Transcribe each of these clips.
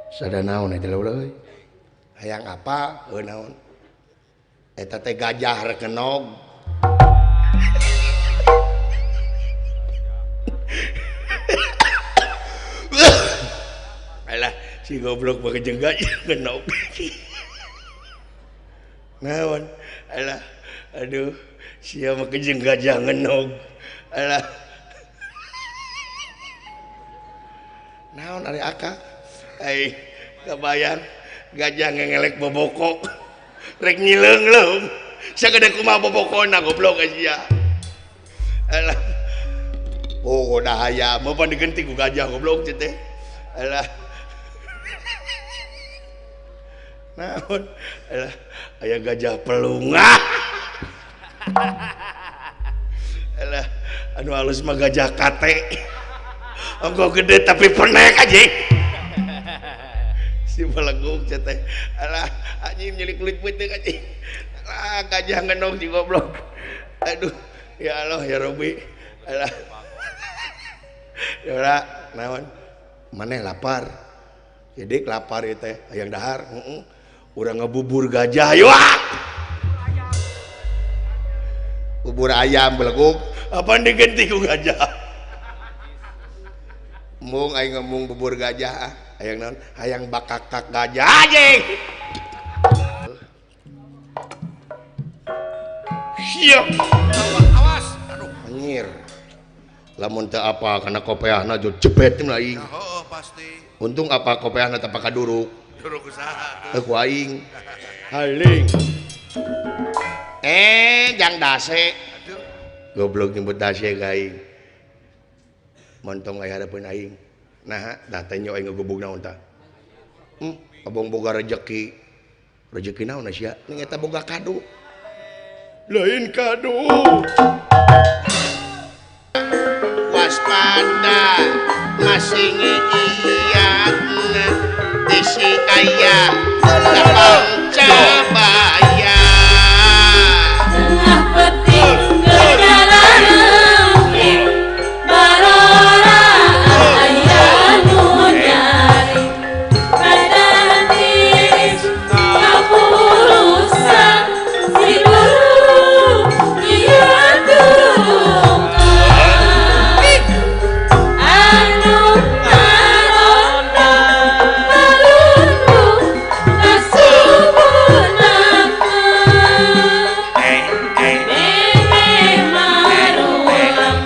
Sada naon eta leuleui hayang apa heuh naon eta teh gajah rek ngenog. Alah si goblok make jeung gajah ngenog. Naon alah aduh sia make jeung gajah ngenog. Alah naon ari akak ai kabayang gajah ngengelek boboko rek nyileung-leung sagede kumaha bobokona goblok sia. Alah oh dahaya mah pan digenti ku gajah goblok teh. Alah naon alah aya gajah pelungah. Alah anu halus mah gajah kate ongko gede tapi penek anjing. Si belegung teh alah anjing nyeri kulit peuteuk anjing. Alah gajah ngenog si goblok. Aduh ya Allah ya Robi. Alah ya ora naon maneh lapar. Jadi lapar ieu teh hayang dahar heeh. Urang ngebubur gajah ayo ah. Bubur ayam beleguk apaan digenti ku gajah. Mung aing ngomong bubur gajah ah. Hayang naon? Hayang bakakak gajah anjing. Siap. Awas. Aduh. Anjir. Lamun teu apa kana kopeahna jo jebet mah aing. Heeh, pasti. Untung apa kopeahna teh pakaduruk. Duruk usaha. Teu ku aing. Haling. Jang dase. Aduh. Goblok nyebut dase ka aing. Montong aya hareupeun aing. Nah, dah teh nyo aing ngegubug naon tah. Abong boga rejeki. Rejeki naon sia? Ning eta boga kado. Lain kado. Waspada masih ngiiatna disi aya lapang cabaya. Tengah peting gedararengking barora aya nu nyari badanis kapurusan si guru ieu turungkeun anu ngaronda balundu kasubunakeun Memeh marulang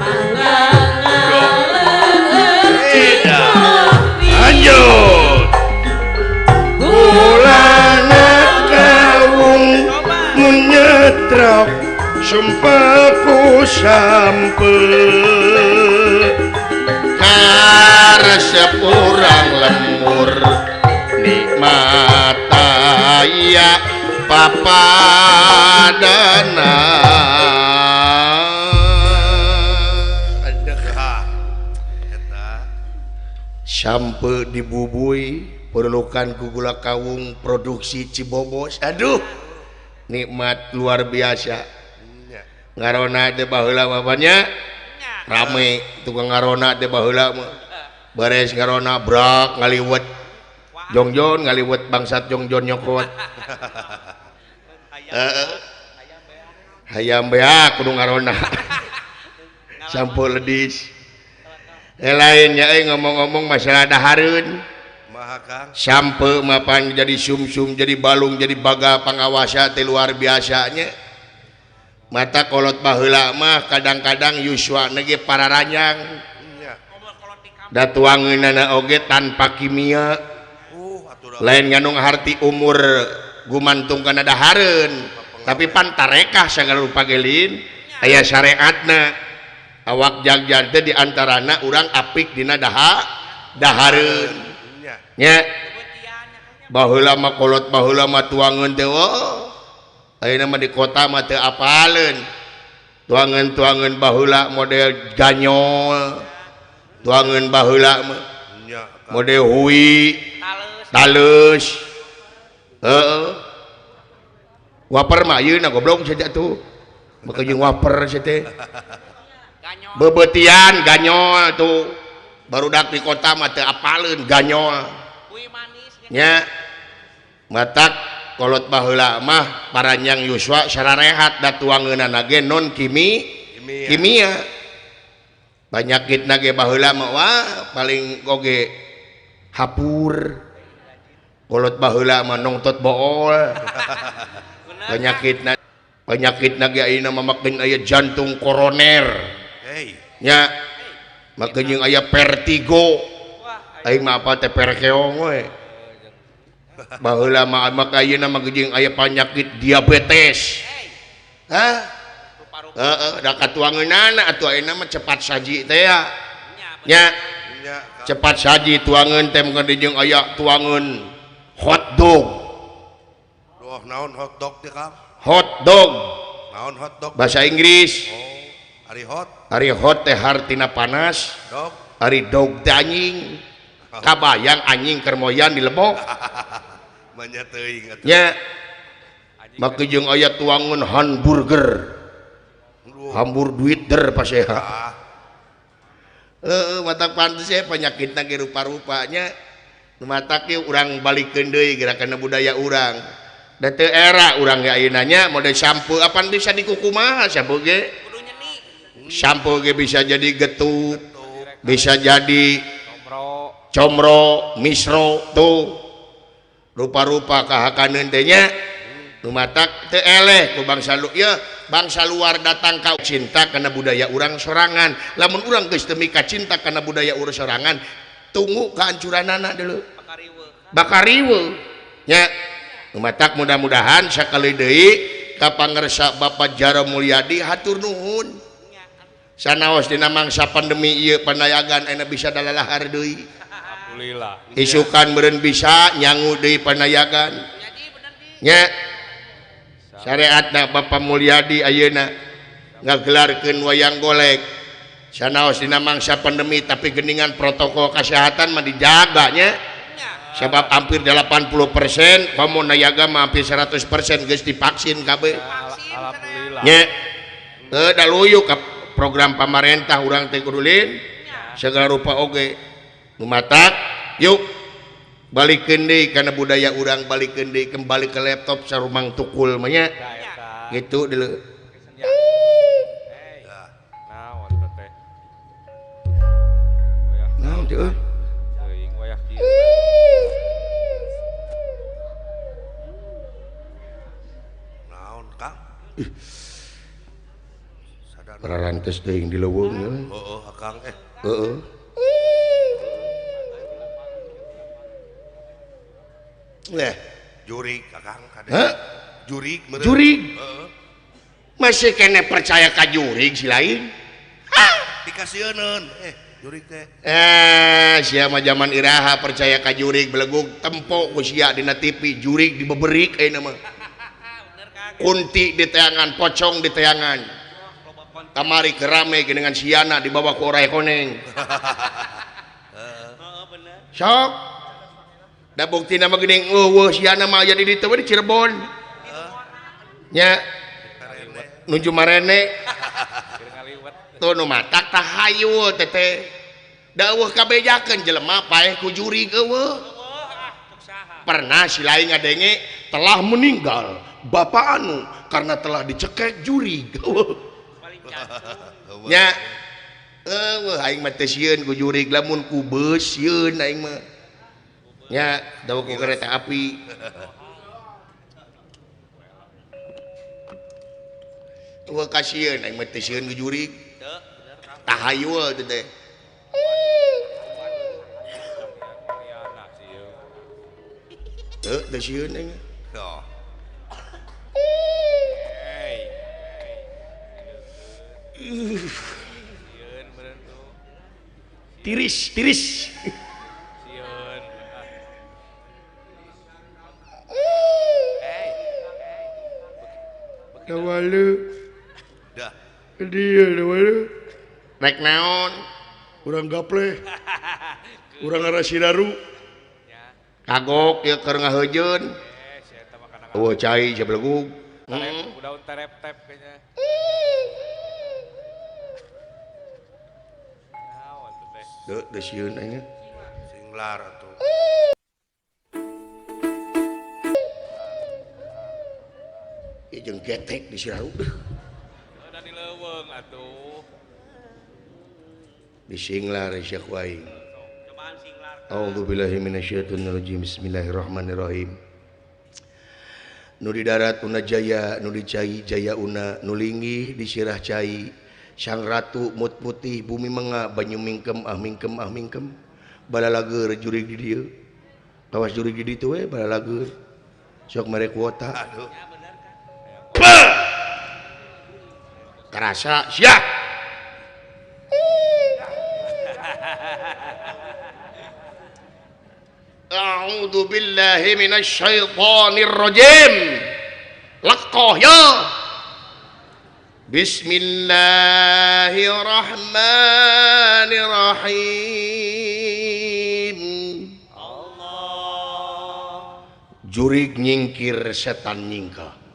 mangga ngaleueut cikopi. Lanjut. Ulana kawung munyetrok sumpahku sampeu karesep urang lemur nikmat aya papadana. Aduh. Eta. Sampe dibubui perlukan ku gula kawung produksi Cibobos. Aduh nikmat luar biasa. Nya. Ngarona teh baheula mah nya rame tukang ngarona teh baheula mah beres ngarona brak ngaliwet jongjon ngaliwet bangsat jongjon nyokot. Heeh. Hayam beak kudu ngarona. Sampo ledis. Lainnya ngomong-ngomong masalah dahareun. Maha Kang. Sampe mapan jadi sumsum jadi balung jadi baga pangawasa teh luar biasanya. Mata kolot baheula mah kadang-kadang yuswa ge pararanyang. Nya. Da tuangeunana oge tanpa kimia. Atuh Lain ngandung harti umur gumantung kana dahareun, tapi pan tarekah sagala rupa gelin aya syariatna. Awak jagjar teh di antarana urang apik dina dahareun. Nya. Nya. Baheula mah kolot baheula mah tuangeun teh oh. Ayeuna mah di kota mah teu apaleun. Tuangeun-tuangeun baheula model ganyol. Tuangeun baheula mah Nya. model hui, taleus. Heeh. Waper mah ayeuna goblok saja tuh. Maka jeung waper sia teh. Bebetian ganyol tuh. Barudak di kota mah teu apaleun ganyol. Nya matak kolot baheula mah paranjang yuswa sararehat da tuangeunana ge non kimia. Panyakitna ge baheula mah wah paling oge hapur. Kolot baheula mah nongtot bool. Penyakitna ge ayeuna mah makin aya jantung koroner. Nya makin jeung aya vertigo. Aing mah apa teh perkeong we. Baheula mah maka ayeuna mah jeung aya penyakit diabetes. Hah? Heeh, da katuangeunana atuh ayeuna mah cepat saji teh ya. Nya. Cepat saji tuangeun teh mun jeung aya tuangeun hot dog. Duh, naon hot dog teh, Kang? Hot dog. Naon hot dog? Bahasa Inggris. Oh, ari hot. Ari hot teh hartina panas. Dog. Ari dog teh anjing. Kabayang anjing keur moyan di lebok. Manya teuing atuh. Nya. Make jeung aya tuangeun hamburger. Hambur duit der paseha. Heeh, matak pantes ye penyakitna ge rupa-rupanya. Nu matak ye urang balikeun deui gerakan budaya urang. Da teu era urang ge ayeuna nya mode sampo apan bisa dikukumaha sampo ge? Sampo ge bisa jadi getuk, bisa jadi comro, misro tuh. Rupa-rupa kahakaneun teh nya. Nu matak teu eleh ku bangsa lu ieu bangsa luar datang ka cinta kana budaya urang sorangan. Lamun urang geus teu mika cinta kana budaya urang sorangan, tunggu kehancuranana dulu. Bakariweuh nya. Nu matak mudah-mudahan sakali deui ka pangersa Bapak Jaro Mulyadi hatur nuhun. Sanaos dina mangsa pandemi ieu panayagan ayeuna bisa dalalahar deui. Alhamdulillah. Isukan meureun bisa nyangu deui panayagan. Nya. Syariatna Bapak Mulyadi ayeuna ngagelarkeun wayang golek. Sanaos dina mangsa pandemi tapi geningan protokol kesehatan mah dijaga nya. Sebab hampir 80% komo nayaga mah hampir 100% geus divaksin kabeh. Alhamdulillah. Nya. Teu da luyu ka program pamarentah urang teh kudu lin segala rupa oge. Nu matak yuk balikeun deui kana budaya urang, balikeun deui kembali ke laptop sarumang tukul mah nya. Gitu deuleu. Naon teh? Naon teh euy? Teuing wayah kieu. Naon, Kang? Pararantes teuing di leuweung euy. Heeh, Kang eh. Heeh. Leh, jurig Akang kade. Hah? Jurig meureun. Jurig. Heeh. Masih kene percaya ka jurig si lain? Dikasieun jurig teh. Sia mah zaman iraha percaya ka jurig belegug tempo ku sia dina TV jurig dibeberik ayeuna mah. Kunti di teangan, pocong di teangan. Kamari kerame dengan siana dibawa ku orai koneng. Heeh, bener. Sok. Da buktina mah geuning eueuh siana mah aya di ditu we di Cirebon. Nya nuju marene. Tuh nu matak tahayul teteh. Da eueuh kabejakeun jelema paeh ku jurig eueuh. Pernah si lain ngadenge telah meninggal bapak anu karena telah dicekek jurig. Nya eueuh aing mah teu sieun ku jurig lamun ku beus sieun aing mah. Nya dawa ku kereta api. Eueuh kasieun aing mah teu sieun ku jurig. Tahayul teh teh. Teu teu sieun aing. Tiris, tiris. Dawalu. Dah. Dia dawalu. Rek naon? Urang gapleh. Urang arah Siraru. Kagok ieu keur ngaheujeun. Eueuh cai sabelegug. Daun terep-tep kayaknya. Teu teu sieun aing. Singlar atuh. Ieu jeung getek di Siraru. Da di leuweung atuh. Disinglar sia ku aing. A'udzubillahi minasyaitonirrajim. Bismillahirrahmanirrahim. Nu di darat una jaya, nu di cai jaya una, nu linggih di sirah cai. Sang ratu mut putih bumi menga banyu mingkem ah mingkem ah mingkem. Balalager jurig di dieu. Kawas jurig di ditu we balalager. Sok mere kuota. Aduh. Karasa sia. A'udzu billahi minasyaitonir rajim. Laqah ya. Bismillahirrahmanirrahim. Allah. Jurig nyingkir setan nyingkah.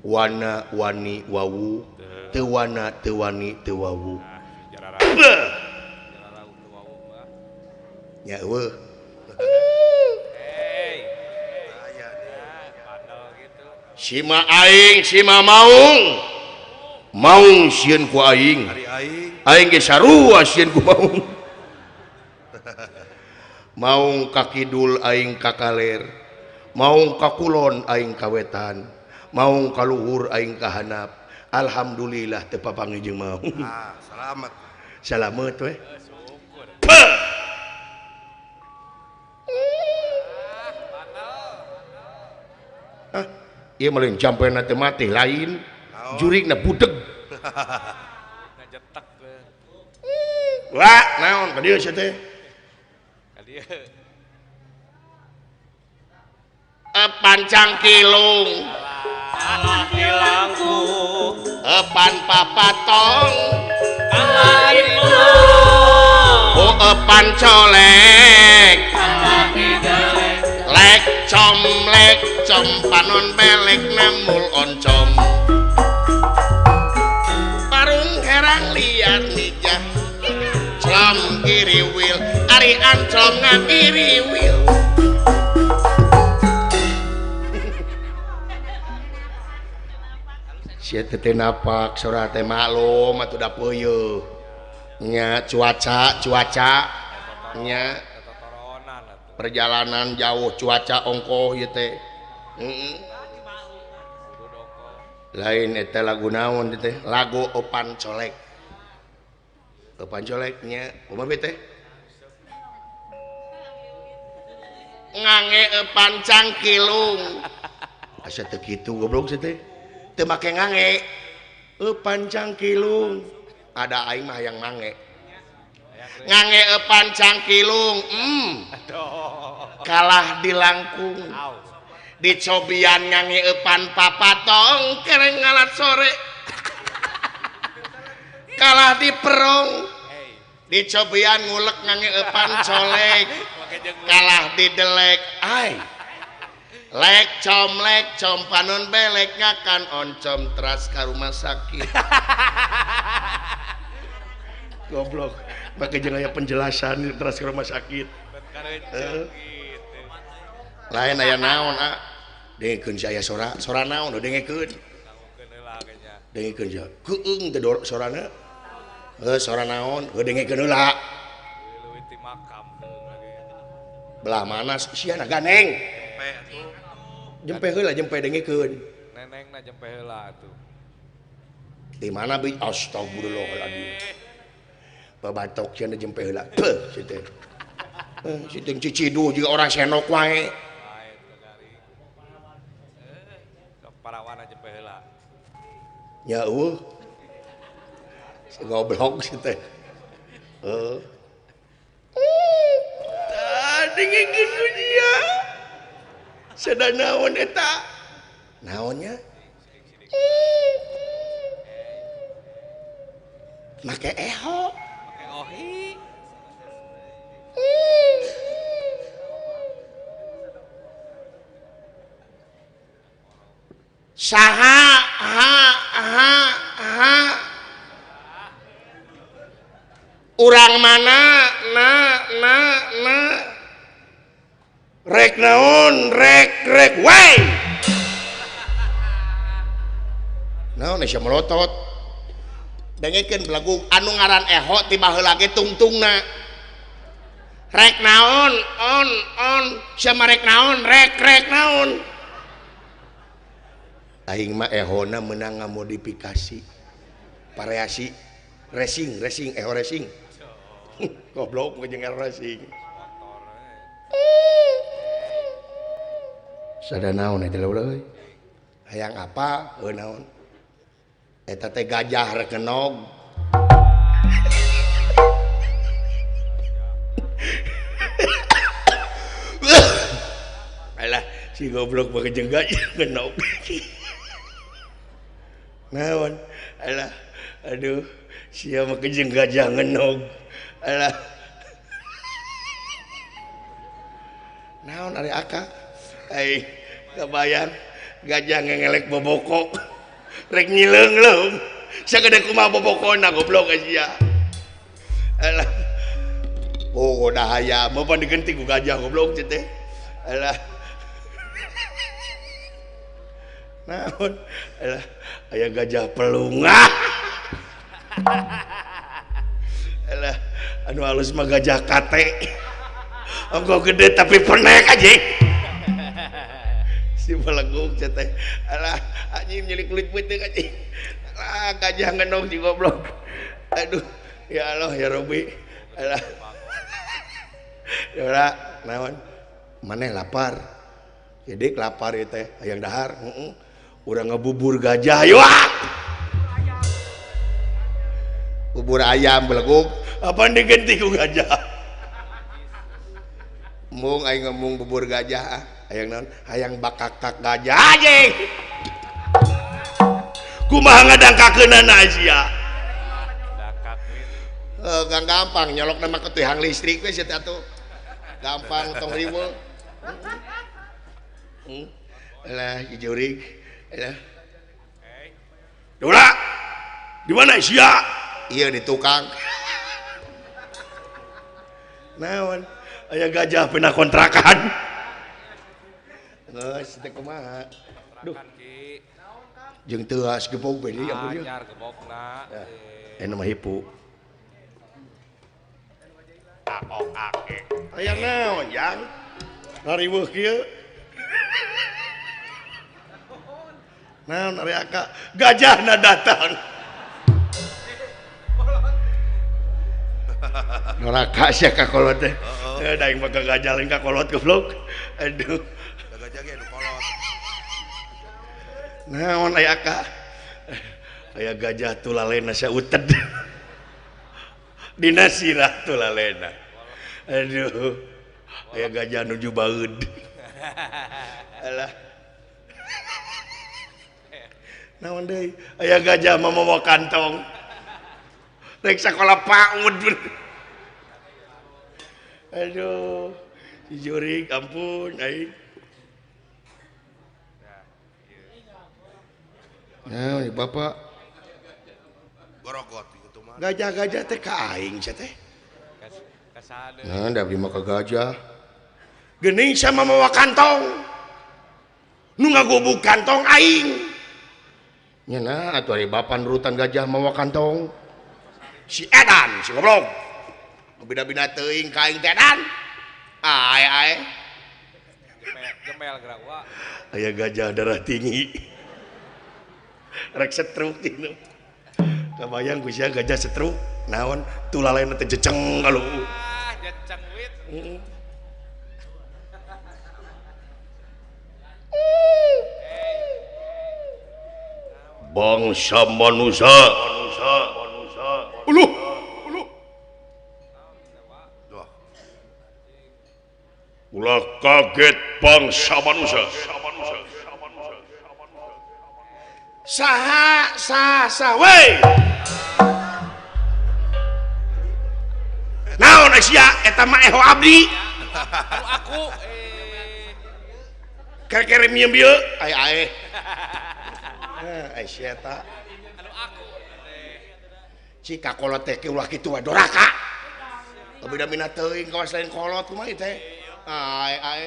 Wana wani wawu, teu wana teu wani teu wawu. Nya eueuh. Sima aing sima maung. Maung sieun ku aing. Aing ge sarua sieun ku maung. Maung ka kidul aing ka kaler. Maung ka kulon aing ka wetan. Maung ka luhur aing ka hanap. Alhamdulillah teu papanggih jeung maung. Ah, salamet. Salamet we. Ah, ieu mah lain jampena teu mati lain. Jurigna budeg. Ngajetek we. Wah, naon ka dieu sia teh? Ka dieu. Epan cangkilung. Kalah dilangku. Epan papatong. Kalah dipelung. Oh, epan colek. Kalah didelek. Lek com lek com panon belek namul oncom. Parung herang liar nijah. Clom kiriwil ari anclom ngakiriwil. Sia teh napak sora teh maklum atuh da peuyeut. Nya cuaca nya perjalanan jauh cuaca ongkoh ieu teh. Heeh. Lain eta lagu naon teh? Lagu Opan Colek. Opan Colek nya kumaha teh? Ngange epan cangkilung. Asa teu kitu goblok sia teh. Teu make ngange. Epan cangkilung. Ada aing mah hayang mange. Ngange epan cangkilung. Kalah dilangkung. Dicobian ngange epan papatong kereng ngalat sore. Kalah diperong. Dicobian ngulek ngange epan colek. Kalah didelek. Ai. Lek com panon belek ngakan oncom teras ka rumah sakit. Goblok. Make jeung aya penjelasan teras ka rumah sakit. Lain aya naon ah. Dengekeun si aya sora, sora naon dengekeun. Dengekeun sia. Keung teh sorana. Heuh sora naon, heuh dengekeun heula. Belah mana sia na ganeng. Jempe heula jempe dengekeun. Nenengna jempe heula atuh. Di mana bi astagfirullahaladzim. Babatok sia jempe heula. Peuh si teh. Si teh ciciduh juga orang senok wae. Sok parawana jempe heula. Nya eueuh. Si goblok si teh. Heuh. Tah dengekeun ku dia. Sada naon eta? Naonnya? Make eho. Make ohi. Saha ha ha ha. Urang mana na na na. Rek naon rek rek wae. Naon sia melotot. Dengekeun belagu anu ngaran eho ti baheula ge tungtungna. Rek naon on on sia mah rek naon rek rek naon. Aing mah ehona meunang ngamodifikasi. Variasi racing racing eho racing. Goblok jeung racing. Sada naon eta leuleui. Hayang apa heuh naon. Eta teh gajah rek ngenog. Alah si goblok mah jeung gajah ngenog. Naon? Alah aduh sia mah jeung gajah ngenog. Alah. Naon ari aka? Ai kabayang gajah ngengelek boboko. Rek nyileung-leung. Sagede kumaha bobokona goblok sia. Alah. Oh, dahaya mah pan digenti ku gajah goblok teh. Alah. Naon? Alah, aya gajah pelungah. Alah, anu halus mah gajah kate. Ongko gede tapi penek anjing. Si beleguk teh. Alah, anjing nyelik kulit peuteuk anjing. Alah, gajah ngenog si goblok. Aduh, ya Allah ya Robi. Alah. Dora, naon? Maneh lapar. Jadi lapar ieu teh, hayang dahar, heeh. Urang ngebubur gajah, ayo ah. Bubur ayam beleguk, apaan digenti ku gajah? Mung aing ngomong bubur gajah ah. Hayang naon? Hayang bakakak gajah anjing. Kumaha ngadangkakeunana sia? Dakak wit. Heuh, gampang nyolokna mah ke tiang listrik we sia teh atuh. Gampang tong riweuh. Alah, jurig. Alah. Dora. Di mana sia? Iya di tukang. Naon? Aya gajah pina kontrakan. Geus teh kumaha? Duh, Kontrakan ki. jeung teuas gebog we deui ampun ieu. Anyar gebogna. Eta mah hipu. Akok ake. Aya naon jang? Ngariweuh kieu. Naon ari aka? Gajahna datang. Doraka sia ka kolot teh. Eh, da aing mah ka gajah lain ka kolot goblok. Aduh. Da gajah ge nu kolot. Naon aya aka? Aya gajah tulalena sia uted. Dina sirah tulalena. Aduh. Aya gajah nuju baeud. Alah. Naon deui? Aya gajah mah mawa kantong. Rek sakola PAUD. Aduh, si jurig ampun aing. Nah, bapak Gorogot gitu mah. Gajah-gajah teh ka aing sia teh. Kasade. Nah, da abdi mah ka gajah. Geuning sia mah mawa kantong. Nu ngagubug kantong aing. Nya nah atuh ari bapa nurutan gajah mawa kantong. Si edan si goblok. Beda-beda teuing ka aing teh edan. Ae ae. Jemel gerak wa. Aya gajah darah tinggi. Rek stroke tinu. Kabayang ku sia gajah stroke naon tulalena teh jeceng kalau. Ah, jeceng wit. Heeh. Bangsa manusia, uluh, uluh, ulah kaget bangsa manusia. Saha sah sah weh. Naon sia eta mah eho abdi. Anu aku Kere-kere miem bieu. Ae ae. Ai sia eta. Anu aku. Cika kolot teh ulah kitu wae doraka. Beda-beda teuing kawas lain kolot kumaha ieu teh. Ae ae.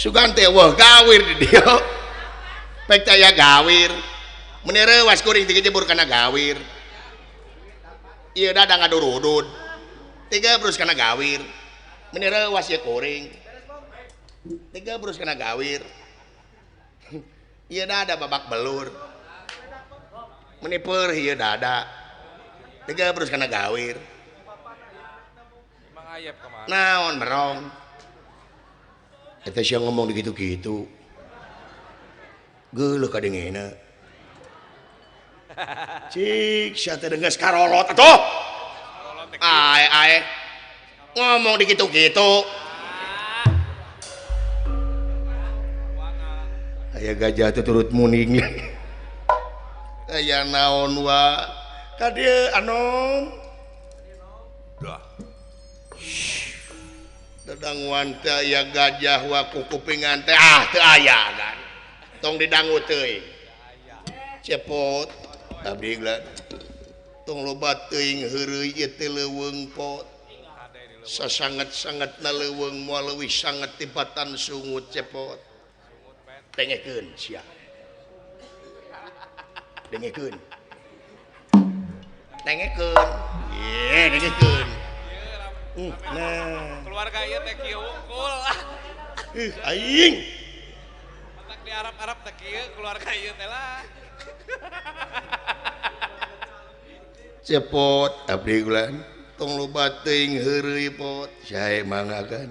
Sugan teh wah gawir di dieu. Pek teh aya gawir. Meni reuwas kuring teh jebur kana gawir. Ieu dada ngadurudud. Tiga brus kana gawir. Meni reuwas ieu kuring. Tiga brus kana gawir. Ieu dada babak belur. Meni peurih ieu dada. Tiga brus kana gawir. Emang ayep kemana? Naon merong. Eta sia ngomong digitu-gitu. Geuleuh kadengena. Cik sia teh geus karolot atuh. Ae ae. Ngomong digitu-gitu. Aya gajah teh turut muning. Aya naon wa? Ka dieu anom. Dah. Dadanguan teh aya gajah wa kukupingan teh ah teu aya kan. Tong didangu teuing. Cepot abdi geula. Tong loba teuing heureuy ieu teh leuweung pot. Sasanget-sangetna leuweung moal leuwih sanget tibatan sungut cepot. Dengekeun sia. Dengekeun. Dengekeun. Ye, dengekeun. Nah, keluarga ieu teh kieu wungkul. Ih, aing. Matak di Arab-Arab teh kieu keluarga ieu teh lah. Cepot abdi gulan. Tong loba teuing heureuy pot. Sae mangga kan.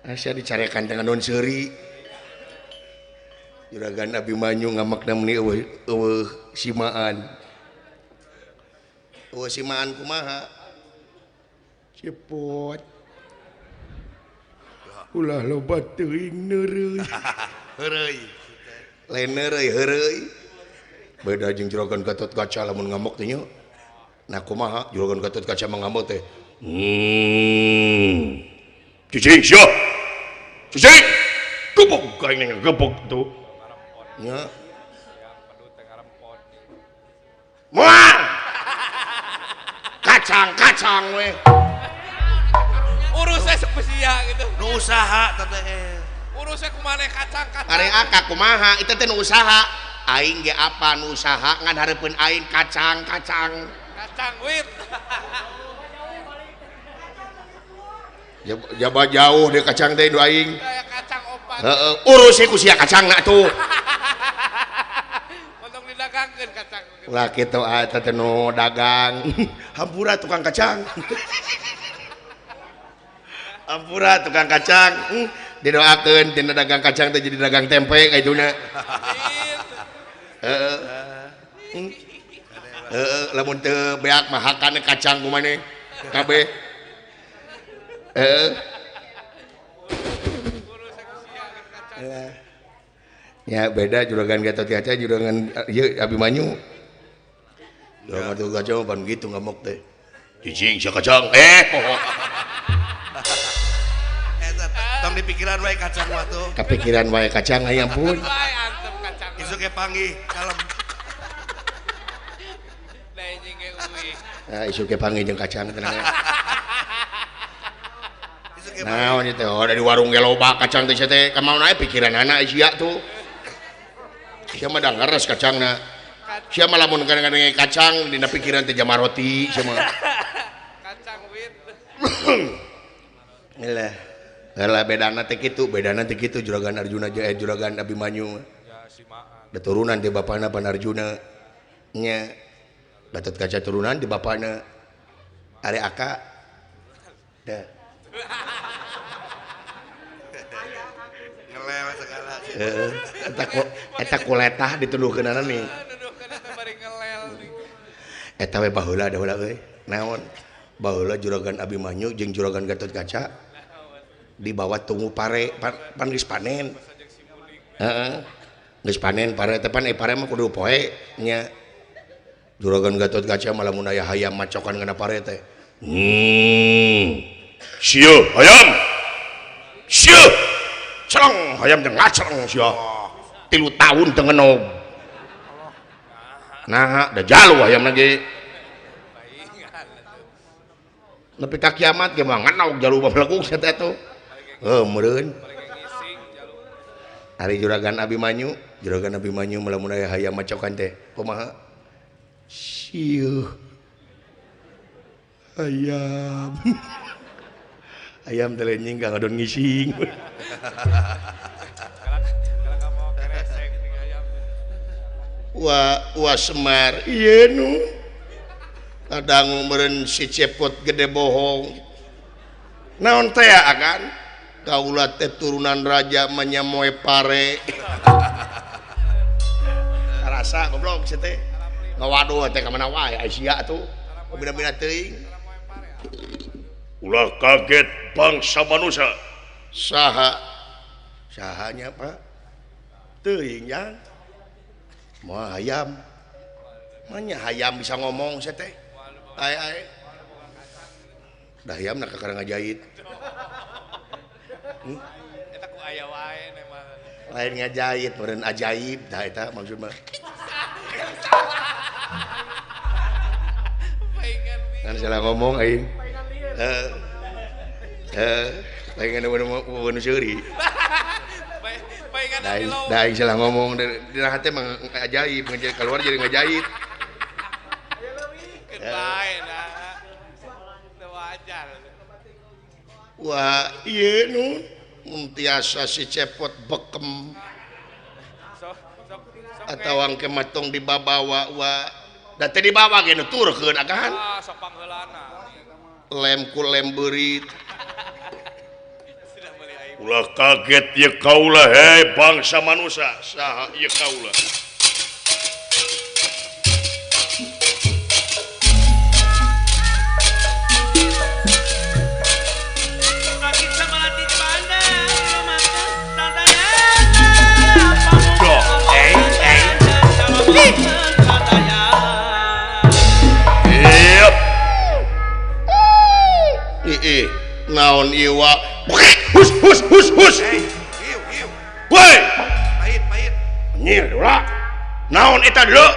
Asa dicarekan dengan non seuri. Juragan Abimanyu ngamakna meuni eueuh eueuh simaan. Eueuh simaan kumaha? Cepot. Ulah loba teuing neureuy. Heureuy. Lain neureuy heureuy. Beda jeung Juragan Gatot Kaca lamun ngamuk teh nya. Nah kumaha Juragan Gatot Kaca mah ngamuk teh. Cicing sia. Cicing. Gebok aing gebok tuh. Nya. Moal. Kacang-kacang we. Urusnya sok sia gitu. Nu usaha teh teh. Urusnya kumaha kacang-kacang. Are aka kumaha itu teh nu usaha. Aing ge apa nu usaha ngan hareupeun aing kacang-kacang. Kacang wit. Jaba jauh deh kacang teh nu aing. Kayak kacang opat. Heeh, urus ku sia kacangna tuh. Untung didagangkeun kacang. Ulah kitu eta teh nu dagang. Hampura tukang kacang. Hampura tukang kacang. Didoakeun tina dagang kacang teh jadi dagang tempe kaytuna. Heeh. Heeh, lamun teu beak mah hakana kacang kumaneh. Kabeh. Heeh. Ya beda Juragan Gatot Kaca Juragan ieu Abimanyu. Juragan Gatot Kaca mah pan gitu ngamuk teh. Cicing sia kacang. Eh, poho. Eta tong dipikiran wae kacang mah tuh. Kapikiran wae kacang aya ampun. Isuk ge panggih kalem. Da anjing ge euy. Ah isuk ge panggih jeung kacang tenang. Naon ieu teh oh dari warung ge loba kacang teh teh kamauna aya pikiranana sia tuh. Sia mah da ngeres kacangna. Sia mah lamun kadang-kadang kacang dina pikiran teh jama roti sia mah. Kacang wit. Lah. Lah bedana teh kitu, bedana teh kitu Juragan Arjuna jeung Juragan Abimanyu. Ya simaan. Da turunan ti bapana pan Arjuna. Nya. Gatot Kaca turunan ti bapana. Are aka. Dah. Ngelel segala. Heeh, eta kuletah dituduhkeunana nih. Eta we baheula da heula euy. Naon? Baheula Juragan Abimanyu jeung Juragan Gatot Kaca dibawa tunggu pare pan geus panen. Heeh. Geus panen pare teh pan pare mah kudu poe nya. Juragan Gatot Kaca mah lamun aya hayam macokan kana pare teh. Sia hayam. Sia. Celeng hayam teh ngaceleng sia. 3 tahun teu ngenog. Nah, da jalu hayam lagi. Nepi ka kiamat ge mah ngenog jalu bamelekung sia teh tuh. Heuh meureun. Ari juragan Abimanyu, juragan Abimanyu melamun aya hayam macokan teh. Kumaha? Sieuh. Ayam. Ayam teh lenying ka ngadon ngising. Wa wa Semar ieu nu kadangu meureun si Cepot gede bohong. Naon teh akan? Kaula teh turunan raja manyamoe pare. Karasa goblok si teh. Ngawaduh teh ka mana wae Asia atuh. Bina-bina teuing. Ulah kaget bangsa manusia. Saha? Sahanya Pak? Teuing jang. Moal hayam. Manya hayam bisa ngomong sia teh. Ai ai. Dah hayam na kakara ngajahit. Eta ku aya wae nemah. Lain ngajahit, meureun ajaib tah eta maksud mah. Kan salah ngomong aing. Heeh. Paingan nu seuri. Da aing salah ngomong dina hate mah ajaib, keluar jadi ngajahit. Keun bae nah. Teu wajar. Wah, ieu nu mun tiasa si Cepot bekem. Atawa engke matong dibabawa wa da teh dibawa ge nu turkeun akahan. Ah, sok pangheulana. Lem ku lem beurit. Ulah kaget ye kaula hei bangsa manusia saha ye kaula. Ih, naon iwa hus hus hus hus. Hey, iu iu. Woi, pahit pahit. Nyir ulah. Naon eta deuleu?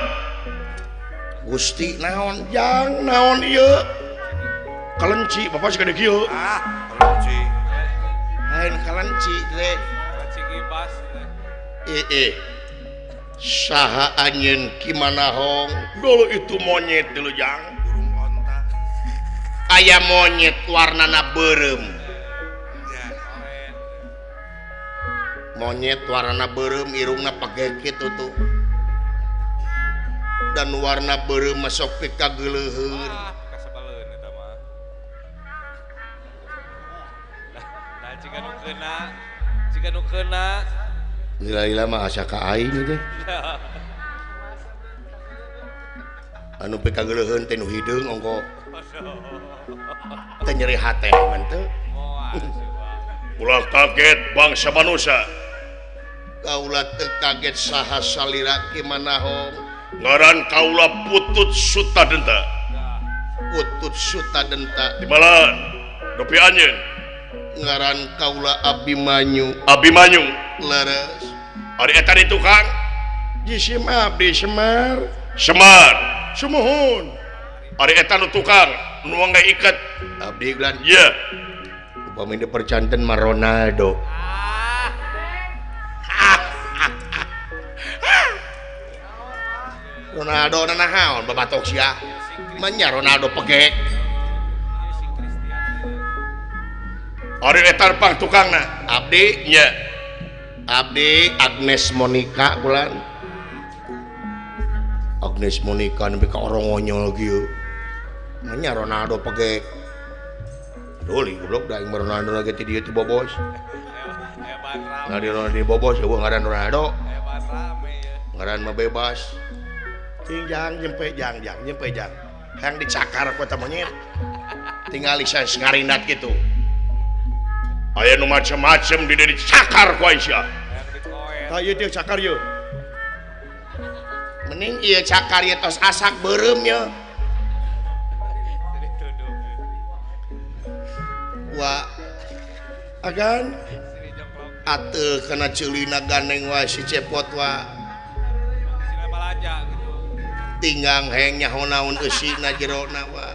Gusti naon jang naon ieu? Kalenci bapak sagede kieu. Ah, kalenci. Lain kalenci teh. Kalenci gibas teh. Ih, saha anjeun ki manahong? Dulu itu monyet deuleu jang. Aya monyet warnana beureum. Monyet warnana beureum irungna page kitu tuh. Dan warna beureum masuk pika geuleuheun. Ah, kasebeleun eta mah. Nah, jiga nu keuna, jiga nu keuna. Lila-lila mah asa ka aing teh. Anu pika geuleuheun teh nu hideung ongko. Teh nyeri hate mah teu. Ulah kaget bangsa manusia. Kaula teu kaget saha salira ki manahong. Ngaran kaula Putut Sutadenta. Putut Sutadenta. Dimalan dopi anjeun. Ngaran kaula Abimanyu. Abimanyu. Leres. Ari eta di tukang jisim abdi Semar. Semar. Sumuhun. Ari eta nu tukang nu ngaiket abdi gelan. Ye. Upami dipercanten mah Ronaldo. Ronaldo nanaon babatok sia. Manya Ronaldo pegek. Ari eta pang tukangna abdi nya. Abdi Agnes Monica bulan. Agnes Monica nepi ka orongonyol kieu. Manya Ronaldo pegek. Doli goblok da aing Ronaldo lagi ti dieu teh bobos. Nah di Ronaldo bobos eueuh ngaran Ronaldo. Ngaran mah bebas. Cing jang jempe jang jang jempe jang. Hayang dicakar ku eta monyet. Tingali saes ngarindat kitu. Aya nu macem-macem di dieu dicakar ku aing sia. Tah ieu teh cakar ieu. Mending ieu cakar ieu tos asak beureum ye. Wa agan ateu kana ceulina gandeng wae si Cepot wa. Tinggang heng nyaho naon eusina jerona wa.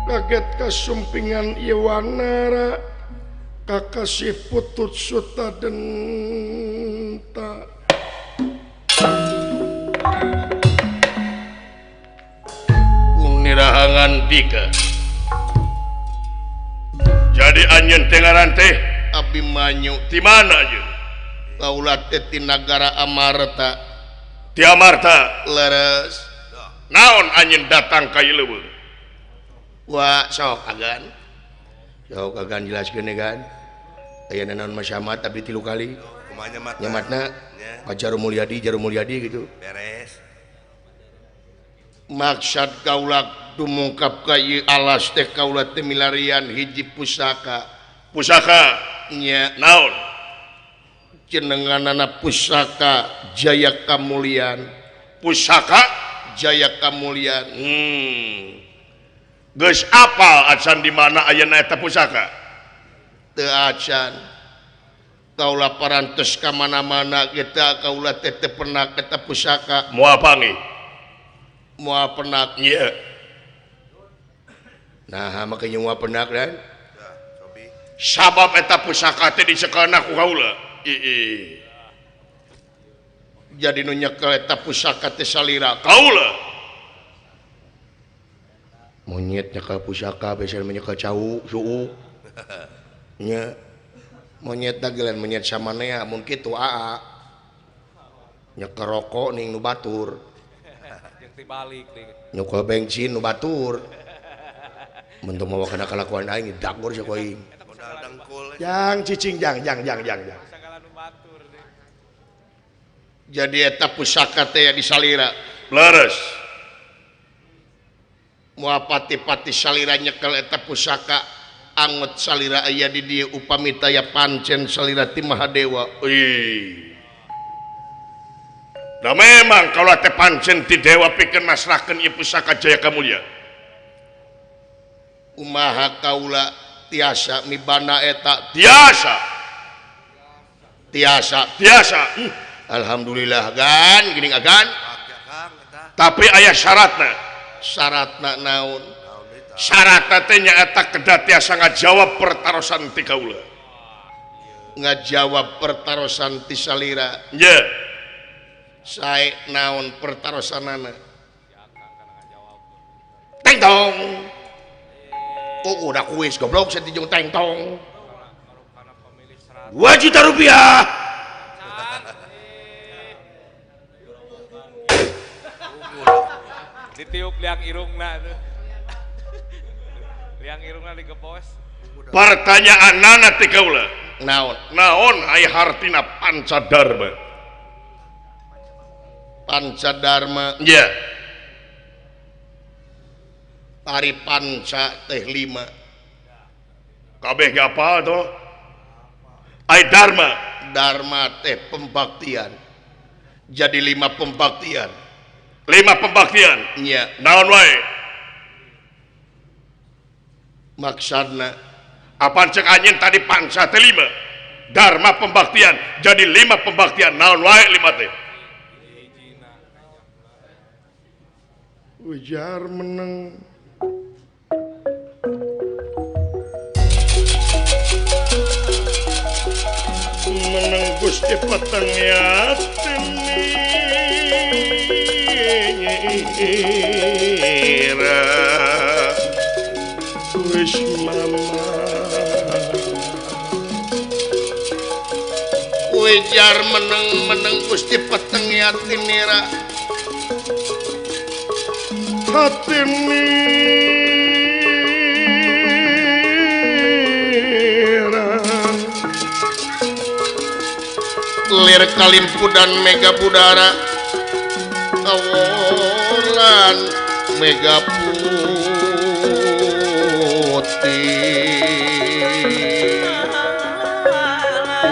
Kaget kasumpingan ieu wanara kakasih putut suta denta. Unirahangan dika. Jadi anjeun teh ngaran teh Abimanyu. Di mana anjeun? Kaula teh ti nagara Amarta. Ti Amarta? Leres. Naon anjeun datang ka ieu leuweung? Wah, sok agan. Sok agan jelaskeun kan. Aya naon masyama tapi 3 kali. Kumaha nyematna? Nyematna Pak Jarum Mulyadi, Jarum Mulyadi gitu. Beres. Maksad kaula tumungkap ka ieu alas teh kaula teh milarian hiji pusaka. Pusaka nya naon? Jenenganana pusaka Jaya Kamulyan. Pusaka Jaya Kamulyan. Geus apal acan di mana ayeuna eta pusaka? Teu acan. Kaula parantos ka mana-mana kita kaula teh teu pernah eta pusaka. Moal panggih. Moal penak. Ieu. Nah, make nyewa penak dan sabab eta pusaka teh dicekelna ku kaula. Ii. Jadi nu nyekel eta pusaka teh salira kaula. Monyet nyekel pusaka biasa menyekel cau suuk. Nya monyet dagelan monyet samanea mun kitu aa. Nyekel rokok ning nu batur. Jeung tibalik deui. Nyekel bensin nu batur. Mun teu mawa kana kalakuan aing dagor sia ku aing. Jang cicing jang jang jang jang jang. Jadi eta pusaka teh di salira. Leres. Moal pati-pati salira nyekel eta pusaka anget salira aya di dieu upami taya pancen salira ti Mahadewa. Ih. Da memang kalau teh pancen ti dewa pikeun masrahkeun ieu pusaka Jaya Kamulya. Kumaha kaula tiasa mibana eta? Tiasa. Tiasa. Tiasa. Alhamdulillah gan geuning agan. Tapi aya syaratna. Syaratna naon? Syaratna teh nyaeta kedah tiasa ngajawab pertarosan ti kaula. Ngajawab pertarosan ti salira. Ye. Sae naon pertarosanana? Teng tong. Oh, udah kuis goblok saya tijung teng tong. 2 juta rupiah. Ditiup liang irungna tuh. Liang irungna digepos. Pertanyaan nana ti kaula. Naon? Naon ai hartina Pancadarma? Pancadarma. Iya. Ari panca teh 5. Kabeh ge apal toh? Ai dharma. Dharma teh pembaktian. Jadi 5 pembaktian. 5 pembaktian? Iya. Naon wae? Maksudna apaan cek anjeun tadi panca teh 5? Dharma pembaktian. Jadi 5 pembaktian. Naon wae 5 teh? Ujar meneng. Meneng Gusti peteng yatinira wis mama. Ujar meneng-meneng Gusti peteng yatinira hatinira lir kalimpudan mega budara awolan mega putih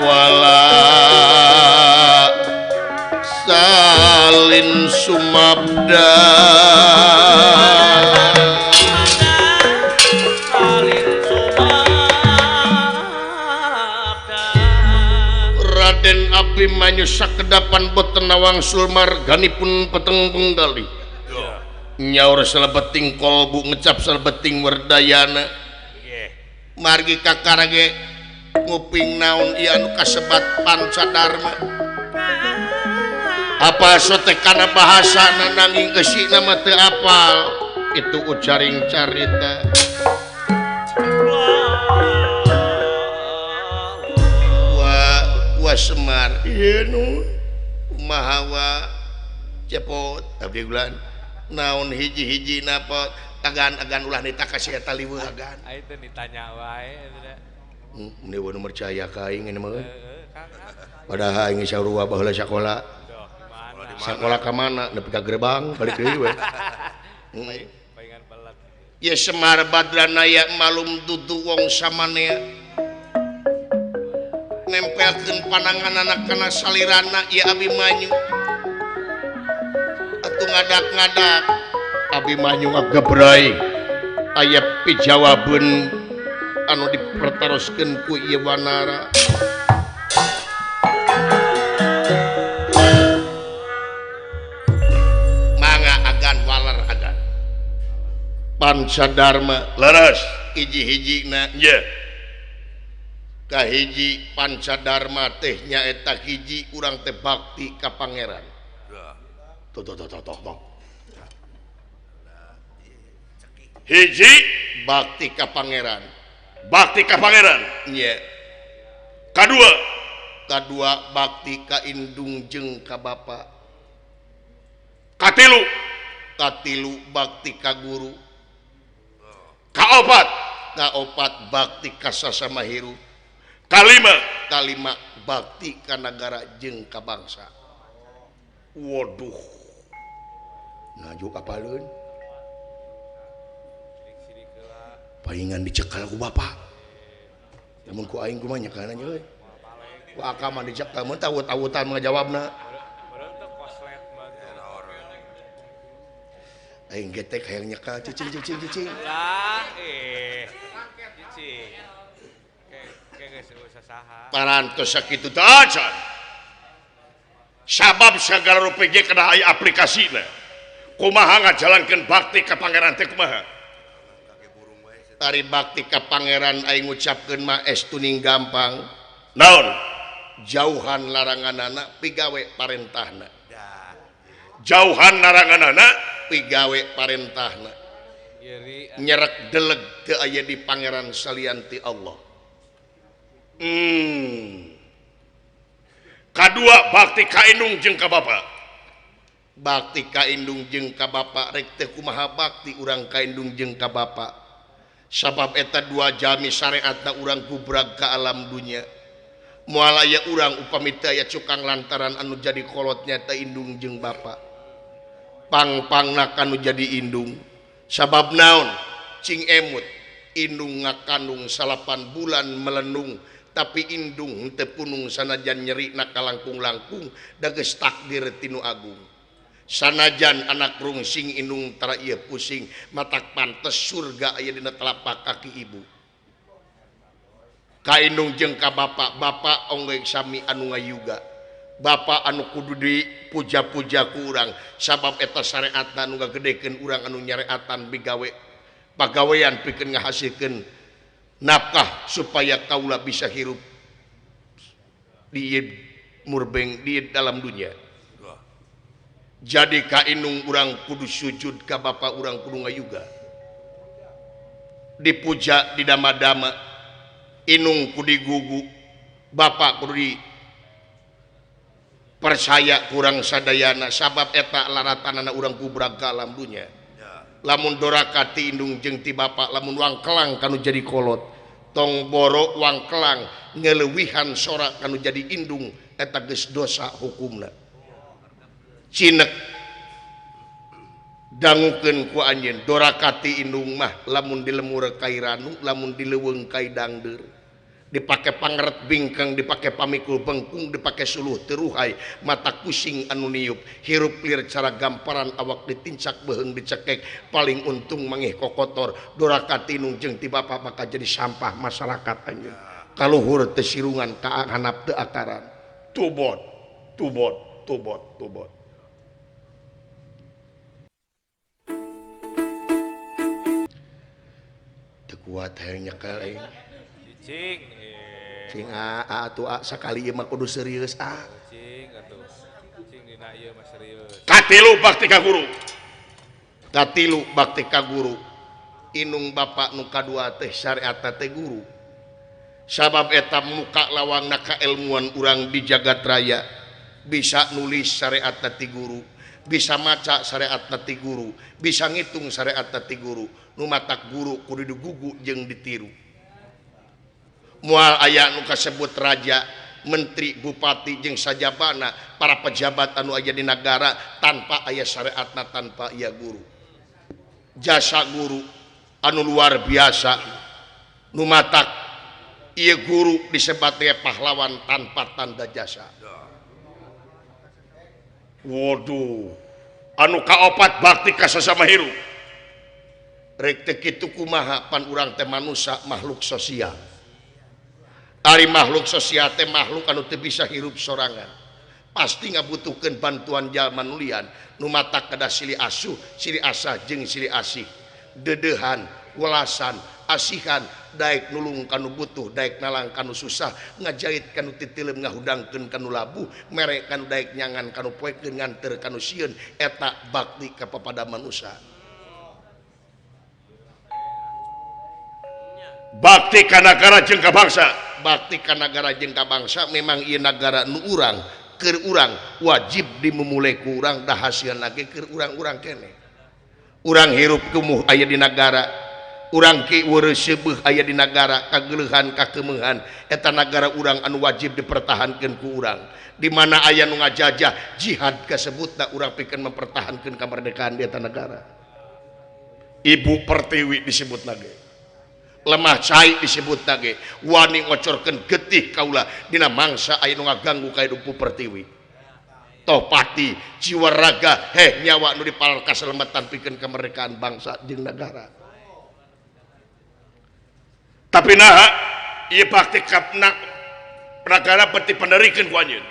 wala salin sumabda. Raden Abimanyu sakedapan boten nawang sulmarganipun peteng penggali. Nyaur salebeting kolbu ngecap salebeting werdayana. Margi kakara ge nguping naon ieu anu kasebat Pancadarma. Apa sote kana bahasana nanging eusina mah teu apal. Itu ucaring carita. Wa wa Semar ieu nu kumaha wa cepot abdi bulan naon hiji-hiji napa agan-agan ulah nita ka si eta liweuh agan. Ai teu ditanya wae eta. Mun nu percaya ka aing ini mah. Padahal aing sarua baheula sakola. Sakola ka mana nepi ka gerbang balik deui we. Paingan belat. Ye Semar Badranaya malum dudu wong samanea. Nempelkeun pananganana kana salirana ieu Abimanyu. Atuh ngadak-ngadak Abimanyu ngagebray aya pijawabeun anu dipertaroskeun ku ieu Wanara. Mangga agan waler agan. Pancadarma leres hiji-hijina ye. Kahiji Pancadarma teh nyaeta hiji urang teh bakti ka pangeran. Tuh tuh tuh tuh tuh. Hiji bakti ka pangeran. Bakti ka pangeran. Nya. Kadua, kadua bakti ka indung jeung ka bapa. Katilu, katilu bakti ka guru. Kaopat, kaopat bakti ka sasama hirup. Kalima, kalima bakti ka nagara jeung ka bangsa. Waduh. Najuk apaleun? Paingan dicekal ku bapa. Lamun ku aing kumaha nyekalna nya euy. Ku akang mah dicekal mun tawut-tawutan mah ngajawabna. Aing getek hayang nyekal cicing cicing cicing. Lah eh. Cicing. Ke geus saha. Parantos sakitu teh acan. Sabab sagala rupi ge kana aya aplikasina. Kumaha ngajalankeun bakti ka pangeran teh kumaha? Ari bakti ka pangeran aing ngucapkeun mah estu ning gampang. Naon? Jauhan laranganana pigawe parentahna. Jauhan laranganana pigawe parentahna. Nyerek deleg teu aya di pangeran salian ti Allah. Kadua bakti ka indung jeung ka bapa. Bakti ka indung jeung ka bapa rek teu kumaha bakti urang ka indung jeung ka bapa. Sabab eta dua jami syariatna urang gubrag ka alam dunya. Moal aya urang upami teu aya cukang lantaran anu jadi kolotnya teh indung jeung bapa. Pang-pangna kanu jadi indung. Sabab naon? Cing emut indung ngakandung 8 bulan melenung tapi indung teu punung sanajan nyerina kalangkung-langkung da geus takdir tinu agung. Sanajan anak rungsing indung tara ieu pusing matak pantes surga aya dina telapak kaki ibu. Ka indung jeung ka bapa, bapa ongge sami anu ngayuga. Bapa anu kudu dipuja-puja ku urang sabab eta syariatna anu ngagedekeun urang anu nyareatan bigawe pagawean pikeun ngahasilkeun nafkah supaya kaula bisa hirup di murbeng di dalam dunia. Jadi ka indung urang kudu sujud ka bapa urang kudu ngayuga. Dipuja didama-dama, inung kudu digugu, bapa kudu dipercaya kurang sadayana sabab eta laratanana urang kubrag ka alam dunya. Lamun doraka ti indung jeung ti bapa, lamun wangkelang kanu jadi kolot, tong boro wangkelang ngeleuwihan sora kanu jadi indung eta geus dosa hukumna. Cinek dangukeun ku anjeun doraka ti indung mah lamun dilemur kai ranu lamun dileuweung kai dangdeur dipake pangeret bingkeng dipake pamikul bengkung dipake suluh teruhai mata kusing anu niup hirup lir cara gamparan awak ditincak beuheung dicekek paling untung mangih kokotor doraka ti indung jeung ti bapa bakal jadi sampah masyarakat anjeun kaluhur teu sirungan ka hanap teu akaran tubot tubot tubot tubot. Teu kuat hayang nyekel aing. Cicing. Cing a atuh a sakali ieu mah kudu serius a. Cing atuh. Cing dina ieu mah serius. Katilu bakti ka guru. Katilu bakti ka guru. Inung bapak nu kadua teh syariatna teh guru. Sabab eta muka lawangna kailmuan urang di jagat raya. Bisa nulis syariatna ti guru, bisa maca syariatna ti guru, bisa ngitung syariatna ti guru. Nu matak guru kudu digugu jeung ditiru. Moal aya nu kasebut raja, menteri, bupati jeung sajabana para pejabat anu aya di nagara tanpa aya syariatna, tanpa aya guru. Jasa guru anu luar biasa nu matak ieu guru disebat teh pahlawan tanpa tanda jasa. Waduh, anu kaopat bakti ka sasama hirup. Rek teu kitu kumaha pan urang teh manusia makhluk sosial. Ari makhluk sosial teh makhluk anu teu bisa hirup sorangan. Pasti ngabutuhkeun bantuan jalma nu lian, nu matak kedah silih asuh, silih asah jeung silih asih. Deudeuhan, welasan, asihan, daek nulung kanu butuh, daek nalang kanu susah, ngajait kanu titileum, ngahudangkeun kanu labuh, mere kanu daek nyangan kanu poekeun, nganteur kanu sieun, eta bakti ka papada manusia. Bakti ka nagara jeung ka bangsa. Bakti ka nagara jeung ka bangsa memang ieu nagara nu urang, keur urang wajib dimumule ku urang, da hasilna ge keur urang-urang keneh. Urang hirup kumuh aya di nagara, urang ki weureuseubeuh aya di nagara, kageuleuhan kakeumehan, eta nagara urang anu wajib dipertahankeun ku urang. Di mana aya nu ngajajah, jihad kasebutna urang pikeun mempertahankeun kemerdekaan di eta nagara. Ibu Pertiwi disebutna ge, lemah cai disebutna ge, wani ngocorkeun getih kaula dina mangsa aya nu ngaganggu ka hidup Pertiwi. Tohpati, jiwa raga, heh nyawa nu dipalar kaselemetan pikeun kemerdekaan bangsa jeung nagara. Tapi naha ieu bakti ka nagara beuti panerikeun ku anjeun.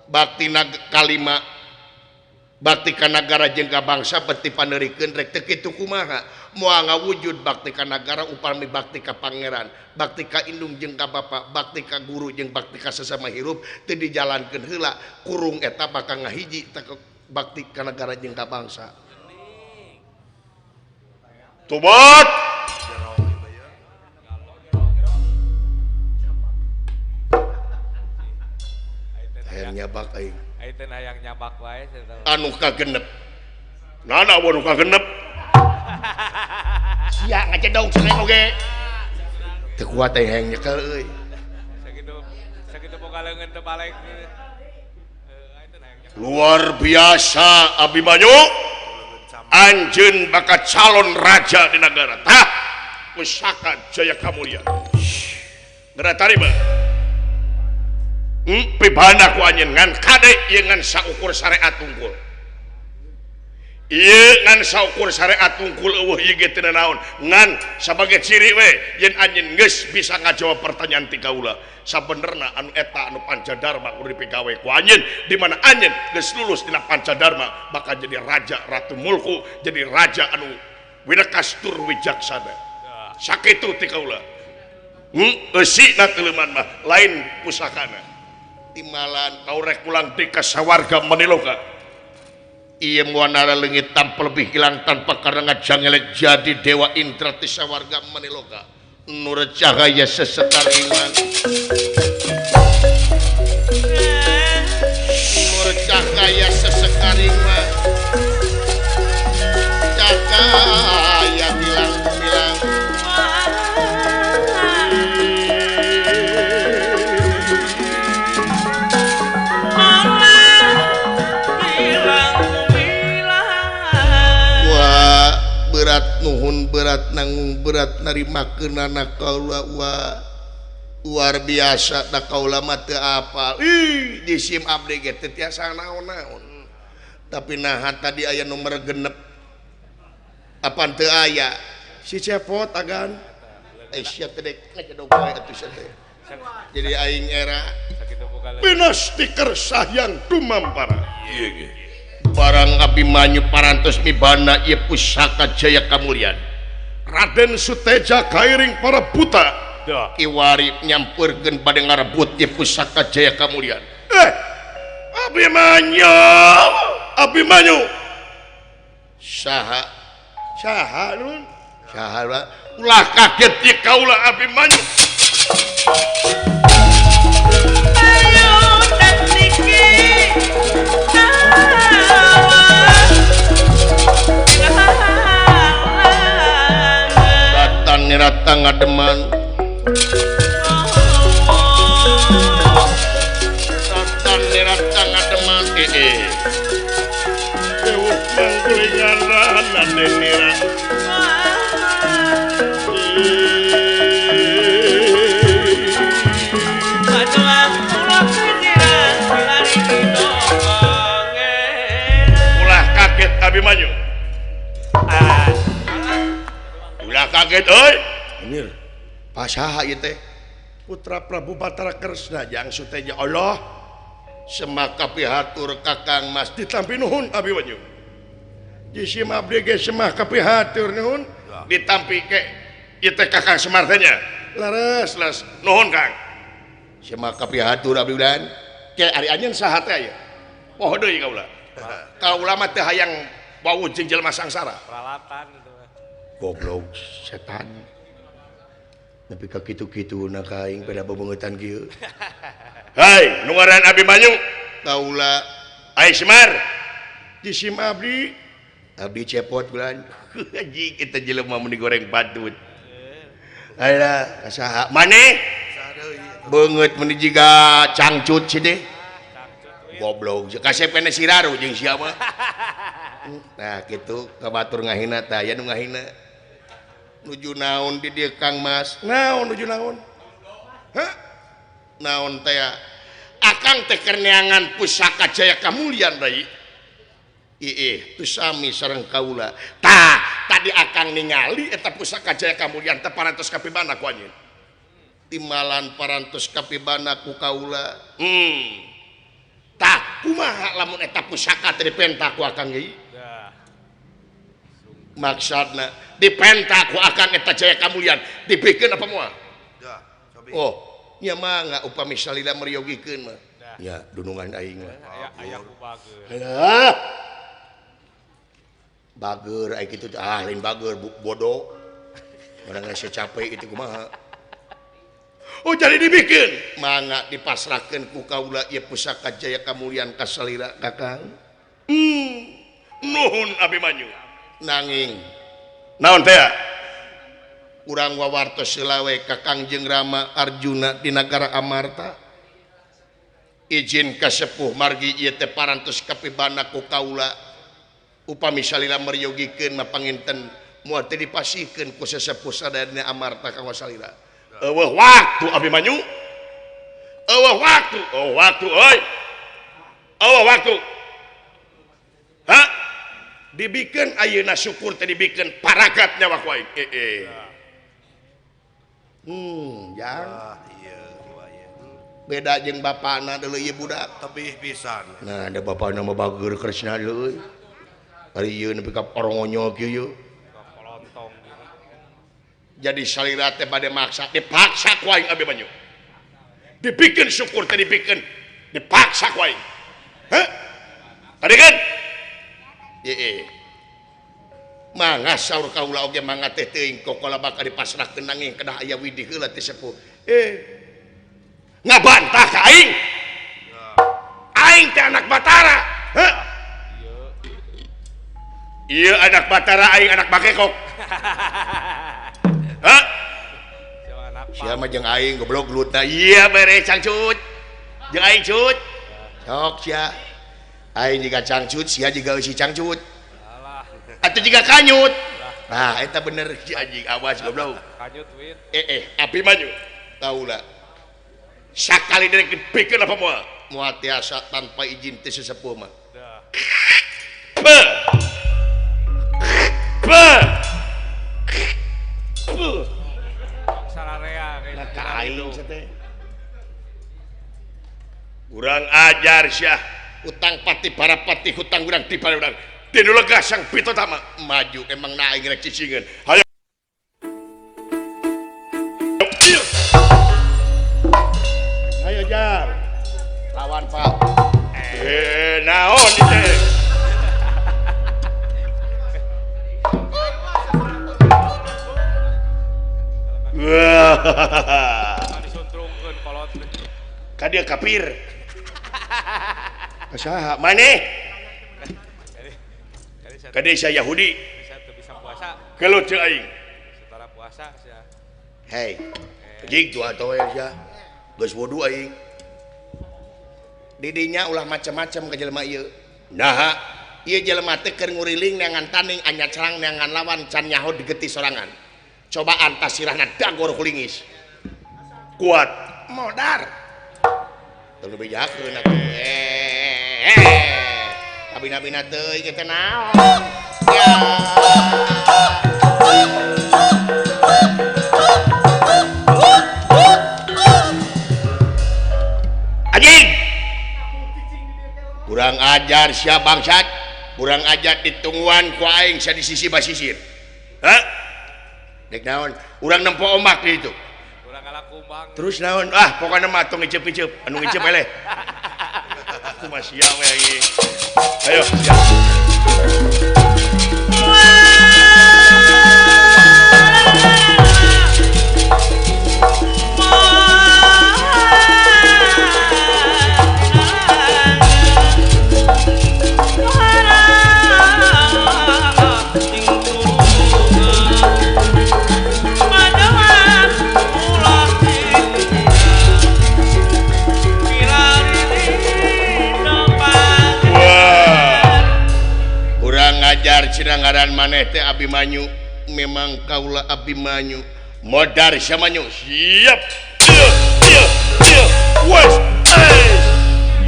Bakti kalima bakti ka nagara jeung ka bangsa beuti panerikeun rek teu kitu kumaha? Moal ngawujud bakti ka nagara upami bakti ka pangeran, bakti ka indung jeung ka bapa, bakti ka guru jeung bakti ka sesama hirup teu dijalankeun heula, kurung eta bakal ngahiji bakti ka nagara jeung ka bangsa. Tobat. Hayang nyabak aing. Hayang nyabak wae anu kagenep. Nana anu kagenep. Sia ngajedong cenah oge. Teu kuat aing hayang nyekel euy. Sakitu sakitu boga leungeun teu balik. Luar biasa Abimanyu. Anjeun bakal calon raja di nagara. Tah pusaka Jaya Kamulya. Geura tarima. Pibana ku anjeun ngan kade ieu ngan saukur syariat unggul. Ieu ngan saukur syariat unggul eueuh ieu ge teu naon ngan sabagai ciri we yen anjeun geus bisa ngajawab pertanyaan ti kaula. Sabenerna anu eta anu Pancadarma kudu dipigawe ku anjeun, di mana anjeun geus lulus dina Pancadarma bakal jadi raja ratu mulku, jadi raja anu winekas tur wijaksana. Sakitu ti kaula. Eusina keleuman mah lain pusakana. Timbalan kau rek pulang di kasawarga Maniloka. Ieu muanara leungit tanpa lebih hilang tanpa karena ngajangelek jadi dewa Indra ti sawarga Maniloka. Nur cahaya sesekar iman. Nur cahaya sesekar iman. Cahaya bilang-bilang. Berat nuhun berat nanggung berat narimakeunana kaula wa luar biasa da kaula mah teu apal. Ih di SIM abdi ge teu tiasa naon-naon. Tapi naha tadi aya nomor genep. Apan teu aya? Si cepot agan. Eh sia teh dek ngajedog wae atuh sia teh. Jadi aing era pinasti kersah yang dumampara. Ieu ge. Barang Abimanyu parantos mibana ieu pusaka Jaya Kamulyan. Raden Suteja kairing para buta kiwari nyampeurkeun bade ngarebut ieu pusaka Jaya Kamulyan. Abimanyu, Abimanyu. Saha? Saha nun? Saha ulah kaget ieu kaula Abimanyu. Rata ngademan rata rata ngademan ewuh manggulingan raden nira ulah kaget Abimanyu ulah kaget euy. Anjir, pasaha ieu teh? Putra Prabu Batara Kresna Jang Suteja. Allah semaka pihatur Kakang Mas ditampi nuhun Abimanyu. Jisim abdi ge semah kapihatur nuhun ditampi ke ieu teh Kakang Semar teh nya. Leres leres nuhun Kang. Semah kapihatur abdi udan. Ke ari anjeun saha teh aya? Poho deui kaula. Kaula mah teu hayang wawuh jeung jelema sangsara. Peralatan itu. Goblok setan. Tapi ka kitu-kitu na ka aing pada bebengetan kieu. Hai, nu ngaran Abimanyu. Kaula ai Semar. Jisim abdi, abdi cepot bulan. Anjing eta jelema mun digoreng patut. Alah, saha maneh? Beungeut mun jiga cangcut si teh. Goblok, kasep kana siraru jeung sia mah. Nah, kitu ka batur ngahina tah aya nu ngahina. Nuju naon di dieu Kang Mas? Naon nuju naon? Hah? Naon teh? Akang teh keur neangan pusaka Jaya Kamulyan rai. Iih, teu sami sareng kaula. Tah, tadi akang ningali eta pusaka Jaya Kamulyan teh parantos kapibana ku anjeun. Timbalan parantos kapibana ku kaula. Tah, kumaha lamun eta pusaka teh dipenta ku akang ieu? Maksudna dipenta ku akang eta Jaya Kamulyan dibikeun apa moal? Oh, nya mangga upami salila meryogikeun mah. Nya dunungan aing mah. Aya ku bager. Halah. Bager ai kitu ah lain bager bodoh. Barang geus capek itu kumaha. Oh jadi dibikeun. Mangga dipasrahkeun ku kaula ieu pusaka Jaya Kamulyan ka salira Kakang. Nuhun Abimanyu. Nanging naon teh urang wawartos heula we ka Kangjeng Rama Arjuna di nagara Amarta izin ka sepuh margi ieu teh parantos kapibana ku kaula upami salila meryogikeun mah panginten moal teu dipasihkeun ku sesepuh sadayana Amarta ka salila. Eueuh waktu Abimanyu, eueuh waktu, oh waktu euy, eueuh waktu. Hah? Dibikeun ayeuna syukur teh dibikeun paragat nyawa ku aing. Jang. Beda jeung bapana deuleu ieu budak. Tebih pisan. Nah, da bapana mah bager Kresna deuleu. Ari ieu nepi ka orongonyol kieu ieu. Jadi salira teh bade maksa, dipaksa ku aing Abimanyu. Dibikeun syukur teh dibikeun, dipaksa ku aing. Hah? Tadi kan? Mangga saur kaula oge mangga teh teuing kokola bakal dipasrahkeun nanging kedah aya widih heula ti sepuh. Ngabantah ka aing. Aing teh anak Batara. Hah? Ieu anak Batara aing anak Bakekok. Hah? Sia mah jeung aing goblok lutna. Iya bere cangcut. Jeung aing cut. Sok sia. Aing jiga cangcut, sia jiga eusi cangcut. Atuh jiga kanyut. Nah, eta bener si anjing awas goblok. Kanyut wit. Abimanyu Kaula sakali deui dibikeun apa moal? Moal tiasa tanpa izin ti sesepuh mah. Be. Be. Sararea Nah, ka aing teh. Kurang ajar sia. Utang pati para pati hutang urang ti para urang. Tinu lega sang pitotama maju emang na aing rek cicingeun. Hayo Disuntrungkeun kolot. Ka dieu kafir. Saha maneh? Ka desa Yahudi. Bisa puasa. Gelut jeung aing. Setara puasa sia. Hei. Jig tuh atuh we sia. Geus wudu aing. Didinya ulah macam-macam ka jelema ieu. Naha, ieu jelema teh keur nguriling neangan tanding anyacrang neangan lawan can nyaho digeti sorangan. Cobaan tasirahna dagor kulingis. Kuat modar. Teu bejakeun atuh. Abina-bina teuing teh naon? Ya. Anjing. Kurang ajar sia bangsat, kurang ajar ditungguan ku aing sia di sisi basisir. Hah? Dek naon? Urang nempo ombak di ditu. Urang ngalakumbang. Terus naon? Ah, pokona mah tong ngiceup-ngiceup, anu ngiceup eleh. Aku mah sia we aing. Ayo, sia. Ajar cenah ngaran maneh teh Abimanyu, memang kaula Abimanyu modar samanyu siap. Wes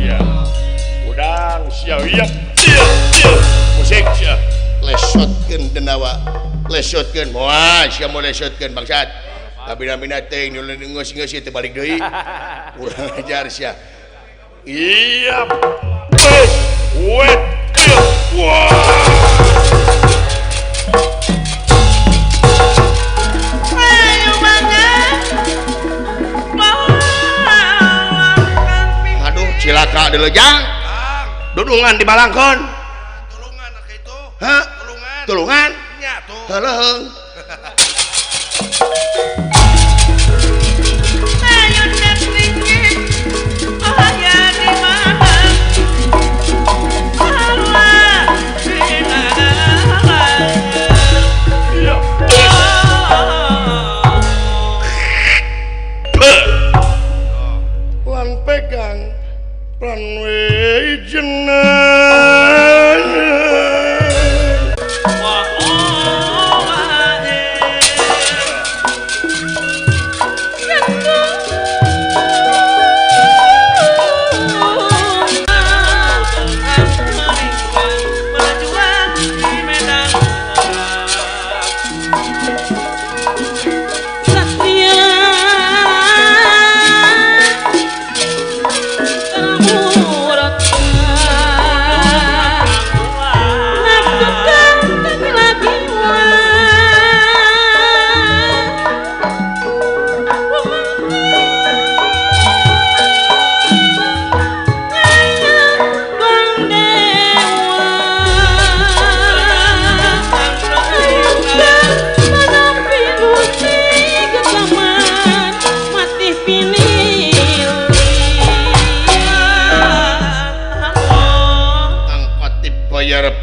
ya udang siap siap musik siap lesotkeun denawa lesotkeun moal sia moal lesotkeun bangsat kabina-bina teh geus-geus teh balik deui urang ajar sia iya wes wet wah. Aduh cilaka deuleu jang dudungan di balangkon tulungan kitu hah tulungan tulungan nya tuh heuleung Pegang planwe jeneng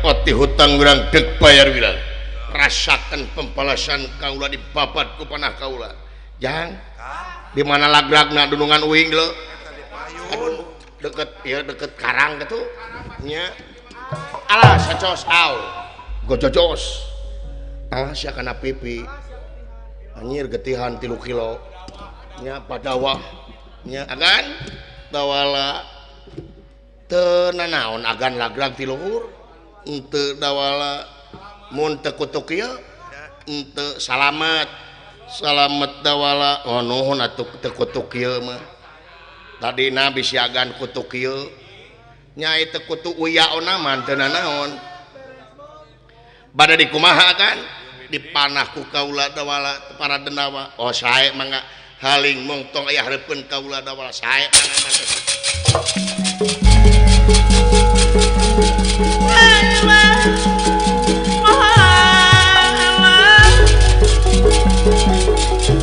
Pati hutang urang dek bayar wirang rasakan pembalasan kaula di babat ku panah kaula jang di mana lagragna dunungan uing lho aduh deket ya deket karang gitu nya alah sacos au gojojos alah sia kana pipi anjir getihan 3 kilo nya padawah nya agan dawala teu nanaon agan lagrag ti luhur ente dawala mun teu kutuk ieu ente salamet salamet dawala oh nuhun atuh teu kutuk ieu mah tadina bisi agan kutuk ieu nya teu kutu uyaona mah teu nanaon bade dikumaha kan dipanah ku kaula dawala para denawa oh sae mangga haling mung tong aya hareupeun kaula dawala sae mangga mantep.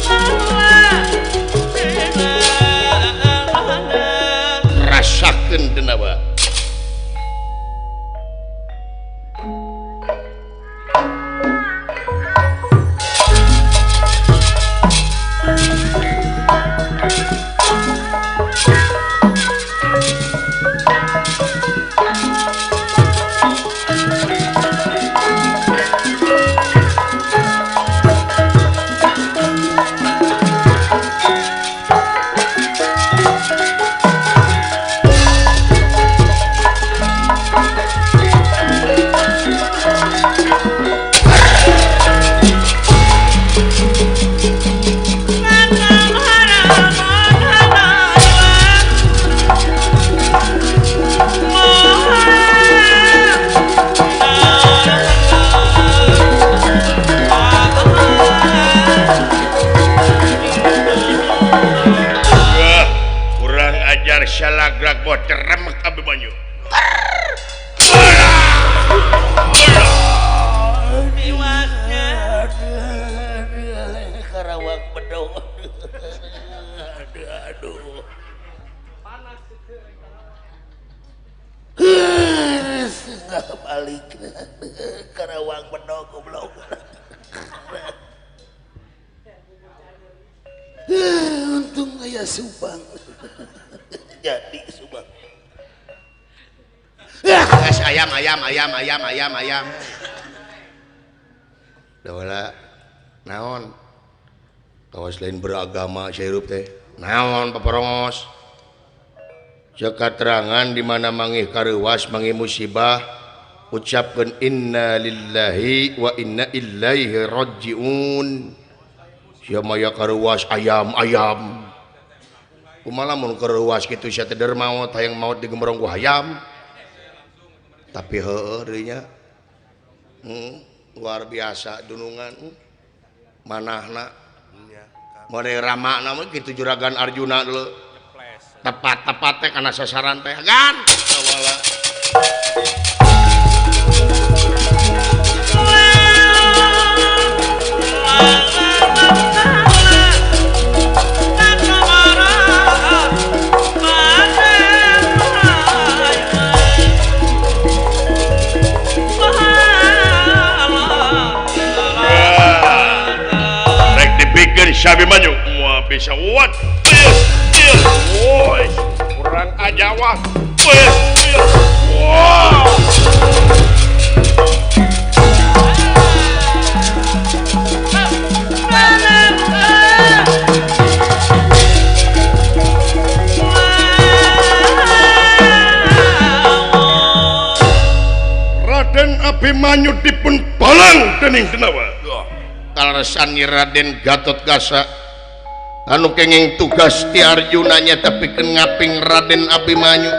Allah. gerak buat ceremek Abimanyu. Karawang bedong. Aduh. Panas. Nggak balik. Karawang bedong goblok. Untung aya Subang. Jadi Subang. Es ayam ayam ayam ayam ayam ayam. Dola naon? Kawas lain beragama sirup teh. Naon paporongos? Cekaterangan di mana mangih kareuwas mangih musibah ucapkeun inna lillahi wa inna ilaihi rajiun. Sia maya kareuwas ayam ayam. Kumaha lamun kareuwas kitu sia teh maot hayang maot digemrong ku hayam. Tapi heueuh deui nya. Luar biasa dunungan. Manahna mode ramana mah kitu juragan Arjuna dulu. Tepat-tepat teh kana sasaran teh gan. Sawala. Abimanyu mua bisa wat woi kurang aja wah wow. Raden Abimanyu dipun balang dening Denawa. Kaleresan Raden Gatotkaca anu kenging tugas ti Arjuna nya tapi ngaping Raden Abimanyu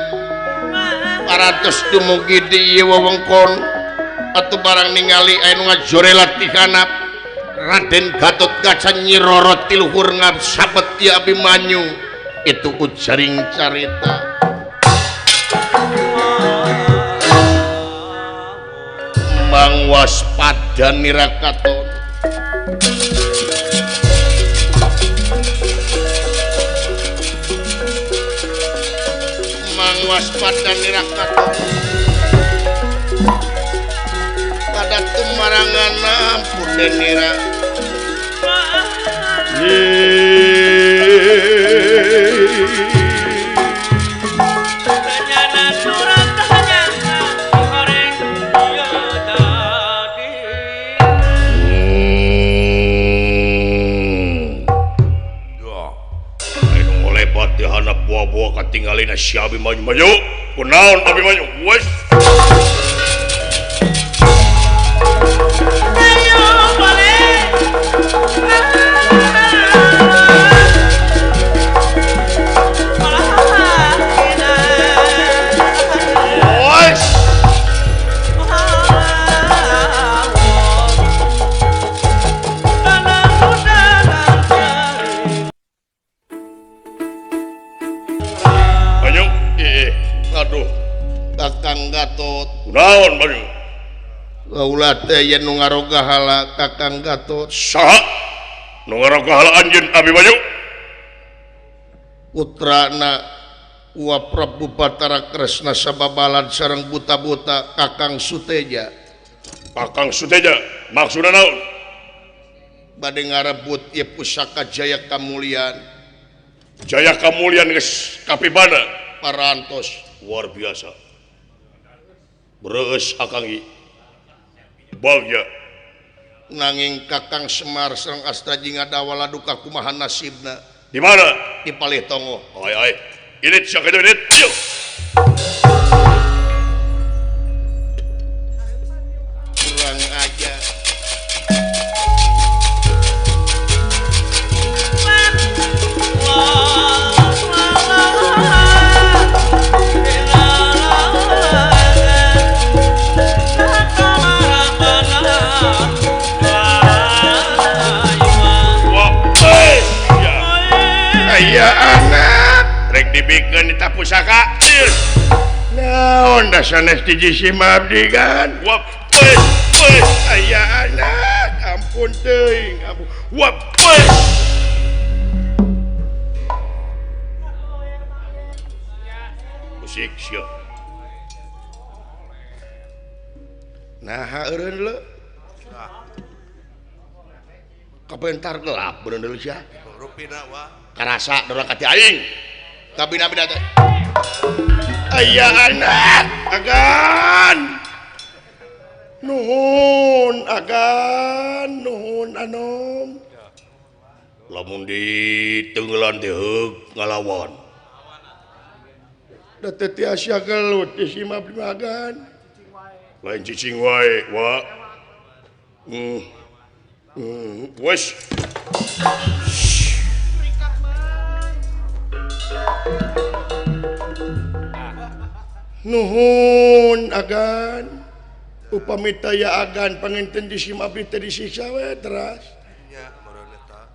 parantos dumugi di ieu wewengkon atuh barang ningali anu ngajorelat ti hanap Raden Gatotkaca nyirorot ti luhur ngabsabet ti Abimanyu itu ujaring carita. Mang waspada nirakaton. Mang waspada nirakaton pada tumarangan ampun denira. Buah-buah katingalina si Abimanyu maju kunaon Abimanyu wes wes Aduh, Kakang Gatot. Kunaon Banyu? Kaula teh yen nu ngaroga hala Kakang Gatot. Saha? Nu ngaroga hala anjeun Abimanyu? Putrana Wa Prabu Batara Kresna sababalan sareng buta-buta Kakang Suteja. Kakang Suteja maksudna naon? Bade ngarebut ieu pusaka Jaya Kamulyan. Jaya Kamulyan geus kapibana parantos. Luar biasa. Bereus akang ieu. Bagya. Nanging Kakang Semar sareng Astrajinga Dawala duka kumaha nasibna. Di mana? Di Palih Tongo. Ai ai. Init sia kitu init. Yuk. Kurang aja. Ya anak Rek dibikeun eta pusaka. Naon da sanes di jisim abdi kan? Wap wes wes aya anak ampun teuing ampun. Wap wes. Musik sia. Nah, eureun leu. Kapentar gelap beundeun deui sia. Rupina wa. Karasa dorang ka ti aing. Kabina-bina teh. Aya anak agan. Nuhun agan, nuhun anom. Lamun ditenggelan teh heug ngalawan. Da teu tiasa gelut di si abdi agan. Lain cicing wae, wa. Wes. Nuhun agan. Upami taya agan panginten di sim abdi teh disiksa we teras. Nya meureun eta.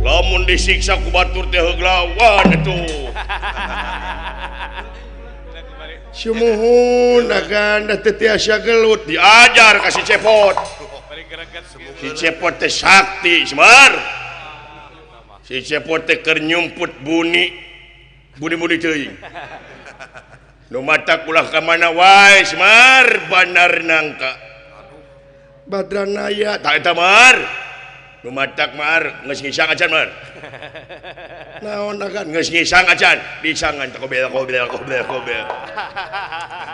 Lamun disiksa ku batur teh heug lawan atuh. Sumuhun agan da teu tiasa gelut diajar ka si Cepot. Si Cepot teh sakti semar. Si Cepot teh keur nyumput buni. Buni-buni teuing. Nu matak ulah ka mana wae semar banar nangka. Badranaya tah eta mar. Nu matak mar geus ngisang acan mar. Naon agan geus ngisang acan disangan teh kobel kobel kobel kobel.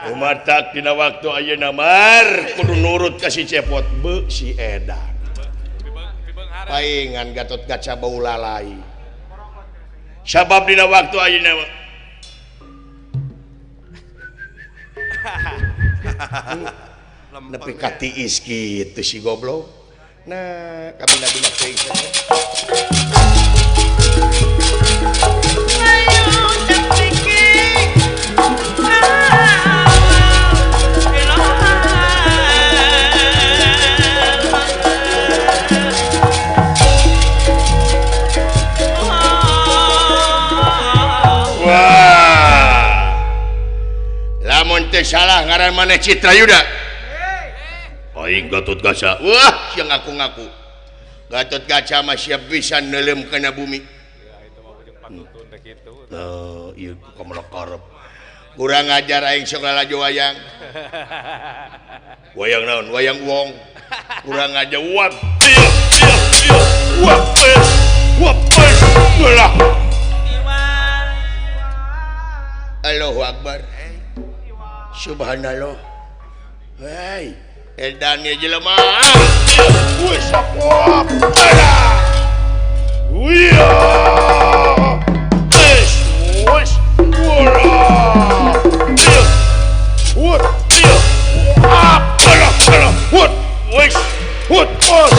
Nu matak dina waktu ayeuna mar kudu nurut ka si Cepot beu si edan. Paingan Gatot Kaca bau lalai. Sabab dina waktu ayeuna mah nepi ka tiis kitu si goblok. Nah, kabina-bina teuing teh. Wah. Lamun teu salah ngaran maneh Citra Yuda. Aing Gatot Kaca. Wah, sia ngaku-ngaku. Gatot Kaca mah siap bisa neuleum kana bumi. Teu, ieu kumaha karep. Kurang ajar aing sok lalajo wayang. Wayang naon? Wayang wong. Kurang ajar wap. Ieu ieu ieu. Wap. Wap. Lah. Allahu Akbar. Subhanallah. Hei, edan ieu jelema. Wis wap. Wiya. Wis wis. Wala. Wut. Wap. Wut. Wis. Wut. Wut.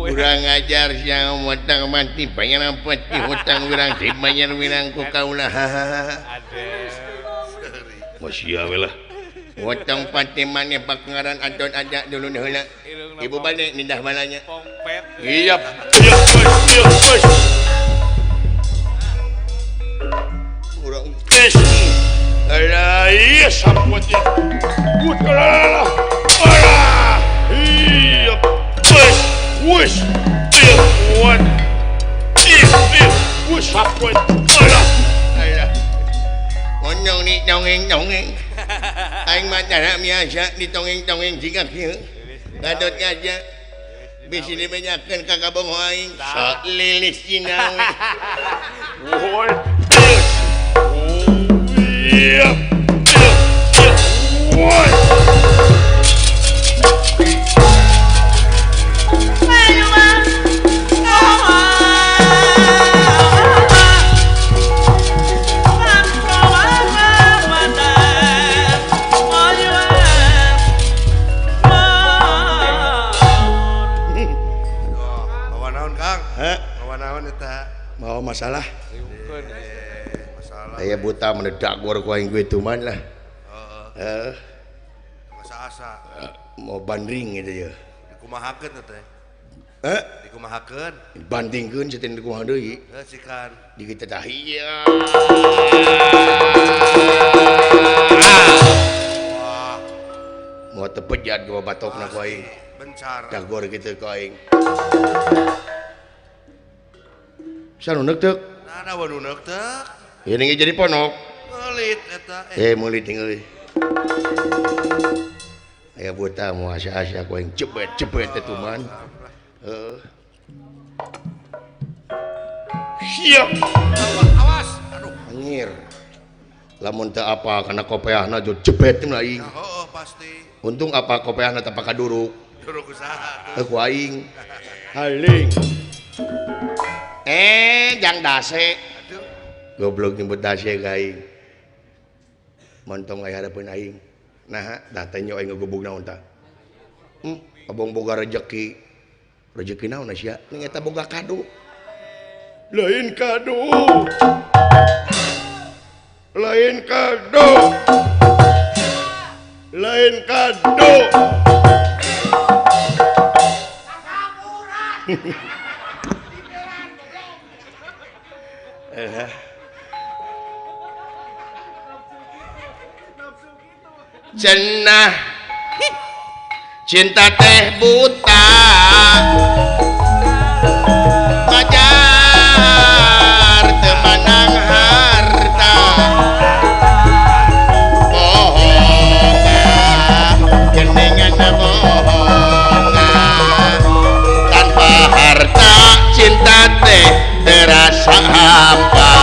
Kurang ajar siang hutang mati bayar peti hutang wirang dibayar wirang ku kaula. Masih we lah. Hutang pati maneh pangaran Anton ada dulu heula. Ibu balik nindah balanya. Iya. Iya wis. Urang wis. Alah iya samput ya. Alah. Alah. Iya. Wis. Wis. Iya. Wat. Iya. Wis samput. Alah. Alah. Onyong ni dongeng-dongeng. Aing mah tara biasa ditongeng-tongeng jiga kieu. Gatot Kaca. Bisi dibejakeun ka kabongo aing. Sok lilis cina we. Woi. Iya. Iya. Masalah. Masalah. Aya buta menedak gor ku aing kitu man lah. Heeh. Asa-asa. Mau bandring gitu ya. Dikumahakeun teh. Heh? Dikumahakeun. Bandingkeun cetin dikumaha deui. Heuh sikan. Di kitu tah ieu. Wah. Mau tepejat gua batokna ku aing. Bencar. Dagor kitu ku aing. Bisa nu neuk-teuk. Nah, da nu neuk-teuk. Ieu ning jadi ponok. Meulit eta. Meulit tinggal. Aya buta mau asa-asa ku aing jebet-jebet teh tuman. Heeh. Siap. Awas. Aduh. Anjir. Lamun teu apa kana kopeahna jo jebet mah aing. Heeh, pasti. Untung apa kopeahna teh pakaduruk. Duruk usaha tuh. Ku aing. Haling. Jang dase. Aduh. Goblok nyebut dase ka aing. Montong aya hareupeun aing. Nah, dah teh nyo aing ngegubug naon tah. Abong boga rejeki. Rejeki naon sia? Ning eta boga kado. Lain kado. Lain kado. Lain kado. Cenah cinta teh buta pacar temanang harta bohong geningan bohong tanpa harta cinta teh terasa hampa.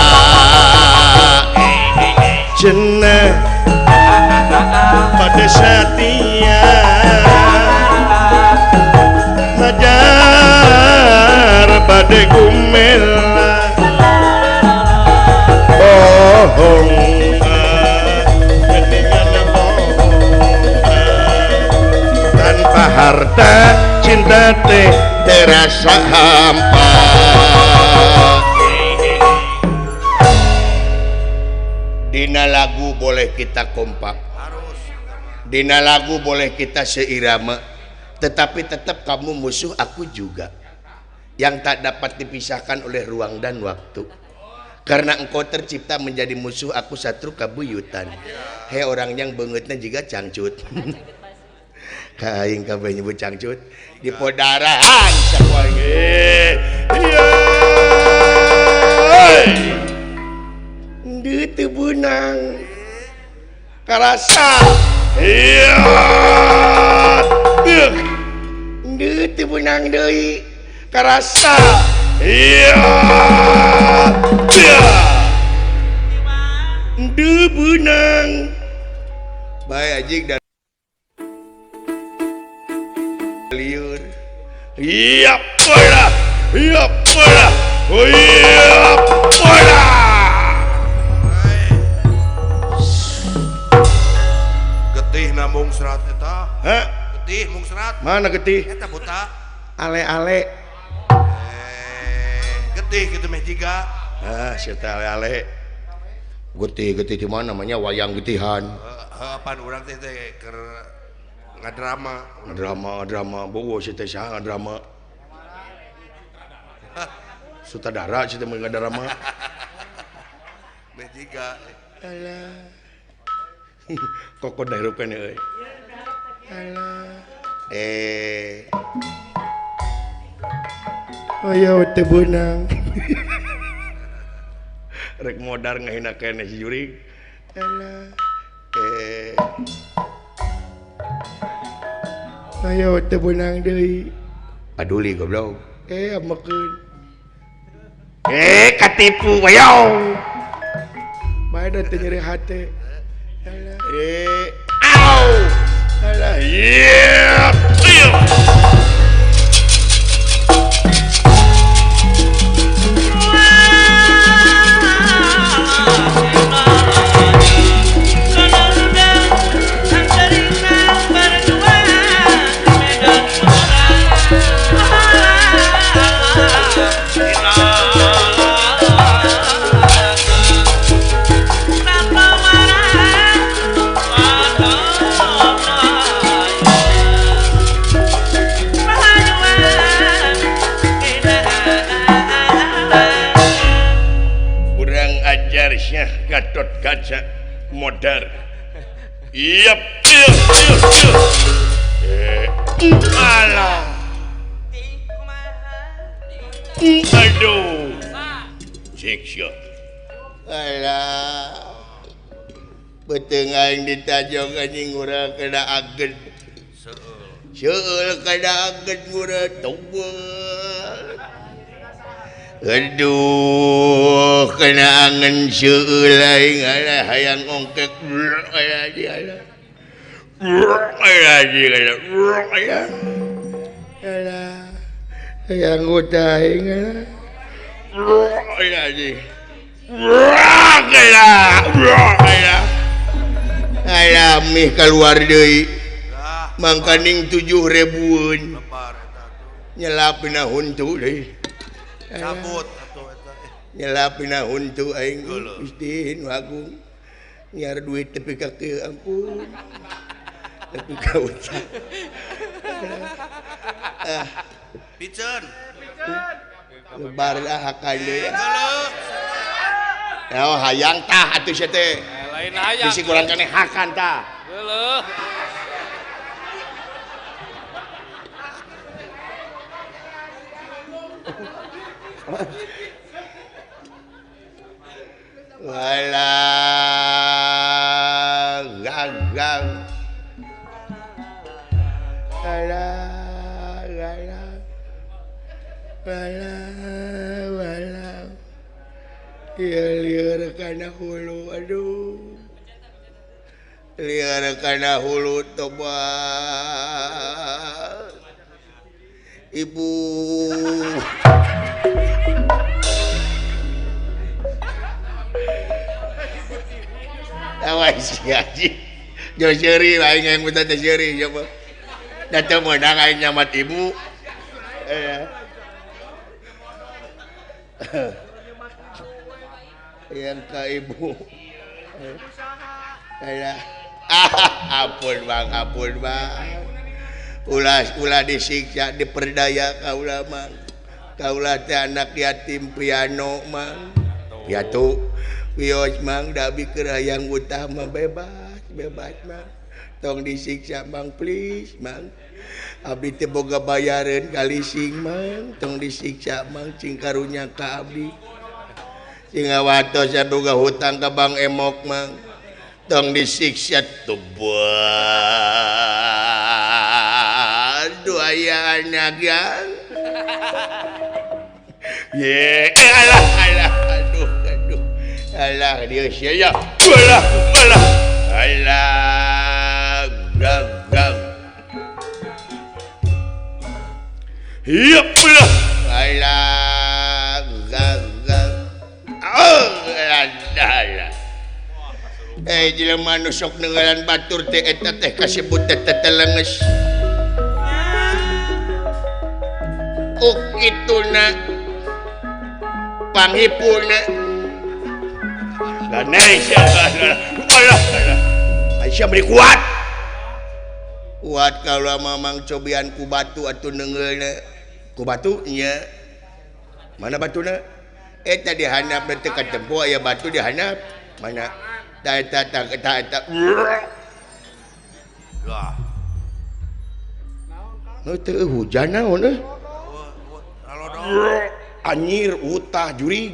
Cenah pada setia majar pada gumela bohong geningan bohong tanpa harta cinta teh terasa hampa. Dina lagu boleh kita kompak, dina lagu boleh kita seirama, tetapi tetap kamu musuh aku juga, yang tak dapat dipisahkan oleh ruang dan waktu. Karena engkau tercipta menjadi musuh aku satru kabuyutan. Hei orang yang beungeutna jiga cangcut. Ka aing kabeh nyebut cangcut di podarahan sakuaing. Deui teu beunang. Karasa. Iya. Deui teu beunang deui. Karasa. Iya. Deui beunang. Bae anjing da liur. Iya, bola. Iya, bola. Iya, bola. Getih na mung serat eta. Hah? Getih mung serat. Mana getih? Eta buta. Ale-ale. Getih gitu meh jiga. Ah, sia teh ale-ale. Getih getih di mana namanya wayang getihan. Heeh, apaan urang teh teh keur ngadrama. Ngadrama, ngadrama. Bogo sia teh saha ngadrama. Sutradara sia teh mah ngadrama. Meh jiga. Alah. Kokon dahirup keneh euy. Alah. Ayo teu beunang. Rek modar ngahina keneh si jurig. Alah. Ayo teu beunang deui. Paduli goblok. Amekeun. Katipu wayo. Bae da teu nyeri hate. Alah. Au. Alah. Iya. Berdua. Diajar Syekh Gatot Kaca modar. Yep, yep, yep, yep. Alah. Aduh. Siksa. Alah. Beuteung aing ditajong anjing ngurang kena agen. Seueul kena agen ngurang tobat. Aduh, kena angen seueul aing alah hayang ongkek alah alah. Alah alah. Alah. Hayang utah aing alah. Alah. Alah. Alah mih keluar deui. Mangkaning 7.000-eun. Nyelapna huntu deui. Cabut atuh eta. Nyelapna huntu aing Gusti nu agung. Nyiar duit tepi ka kieu ampun. Tepi ka utang. Ah. Piceun. Lebar ah hakan deui. Oh hayang tah atuh sia teh. Lain hayang. Bisi kurang keneh hakan tah. Geuleuh. Walah gagang. Alah alah. Walah walah. Lieur kana hulu aduh. Lieur kana hulu tobat. Ibu. Awas si haji. Jauh seuri aing yang minta teh seuri coba. Da teu meunang aing nyamat ibu. Yang ke ibu. Alah. Ah, ampun bang, ampun bang. Ulah disiksa, diperdaya kaula mang. Kaula teh anak yatim piano mang. Piatu. Wios mang da abi keur hayang utama bebas, bebas mang. Tong disiksa mang please mang. Abdi teh boga bayareun ka leasing mang, tong disiksa mang cing karunya ka abdi. Sing ngawatos boga hutang ka Bang Emok mang. Tong disiksa tobat. Aduh aya anak yang. Ye, alah alah aduh aduh. Alah dia sia ya. Alah alah. Alah gagang. Hiep lah. Alah gagang. Oh, alah alah. Jelema nu sok neungelan batur teh eta teh kasebut teh tetelenges. Ku kituna panghipuna. Ganesha. Alah alah. Aisyah beri kuat. Kuat kalau mamang cobian ku batu atuh neungeulna. Ku batu nya. Mana batuna? Eta di handap teh katempo aya batu di handap. Mana? Ta ta ta ta ta. Wah. Nu teu hujan naon euy? Anjir utah jurig.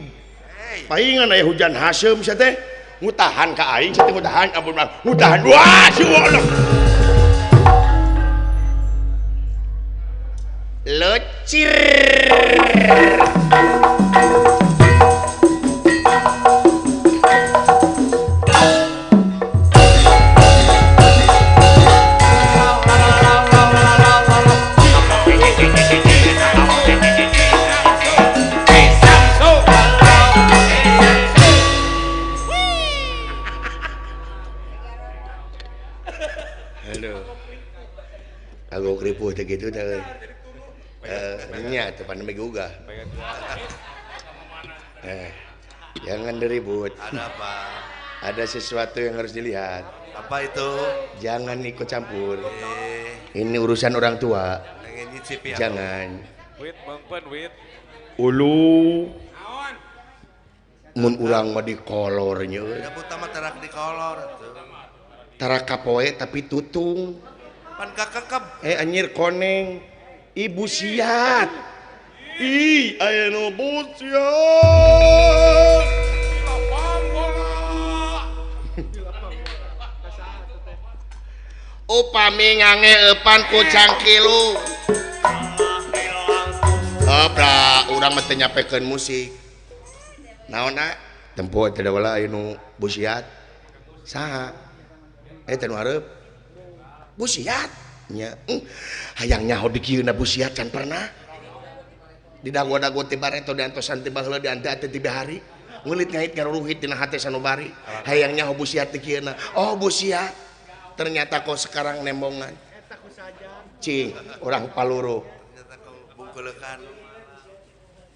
Paingan aya hujan haseum sia teh. Ngutahan ka aing sia teh ngutahan ampun bang. Ngutahan. Wah, si Allah. Lecir. Ripuh teh kitu teh. Nya teh pandemi gugah. Jangan diribut. Ada apa? Ada sesuatu yang harus dilihat. Apa itu? Jangan ikut campur. Ini urusan orang tua. Jangan. Wit, bangpen, wit. Ulu. Mun urang mah dikolor nya euy. Da buta mah tarak dikolor atuh. Tarak kapoe tapi tutung. Pan kakekeb. Anjir koneng. Ibu siat. Ih, aya nu busiat. Upami ngange eupan ku cangkilu. Opra urang mah teu nyapekeun musik. Naon na? Tempo teh wala aya nu busiat. Saha? Teh nu hareup. Busiat nya. Hayang nyaho di kieu na busiat can pernah. Di dago-dago ti bareto diantosan ti baheula diante-ante ti bahari. Ngulit ngait ngaruruhit dina hate sanubari. Hayang nyaho busiat di kieu na. Oh busiat. Ternyata kok sekarang nembongan. Cing, orang paluru.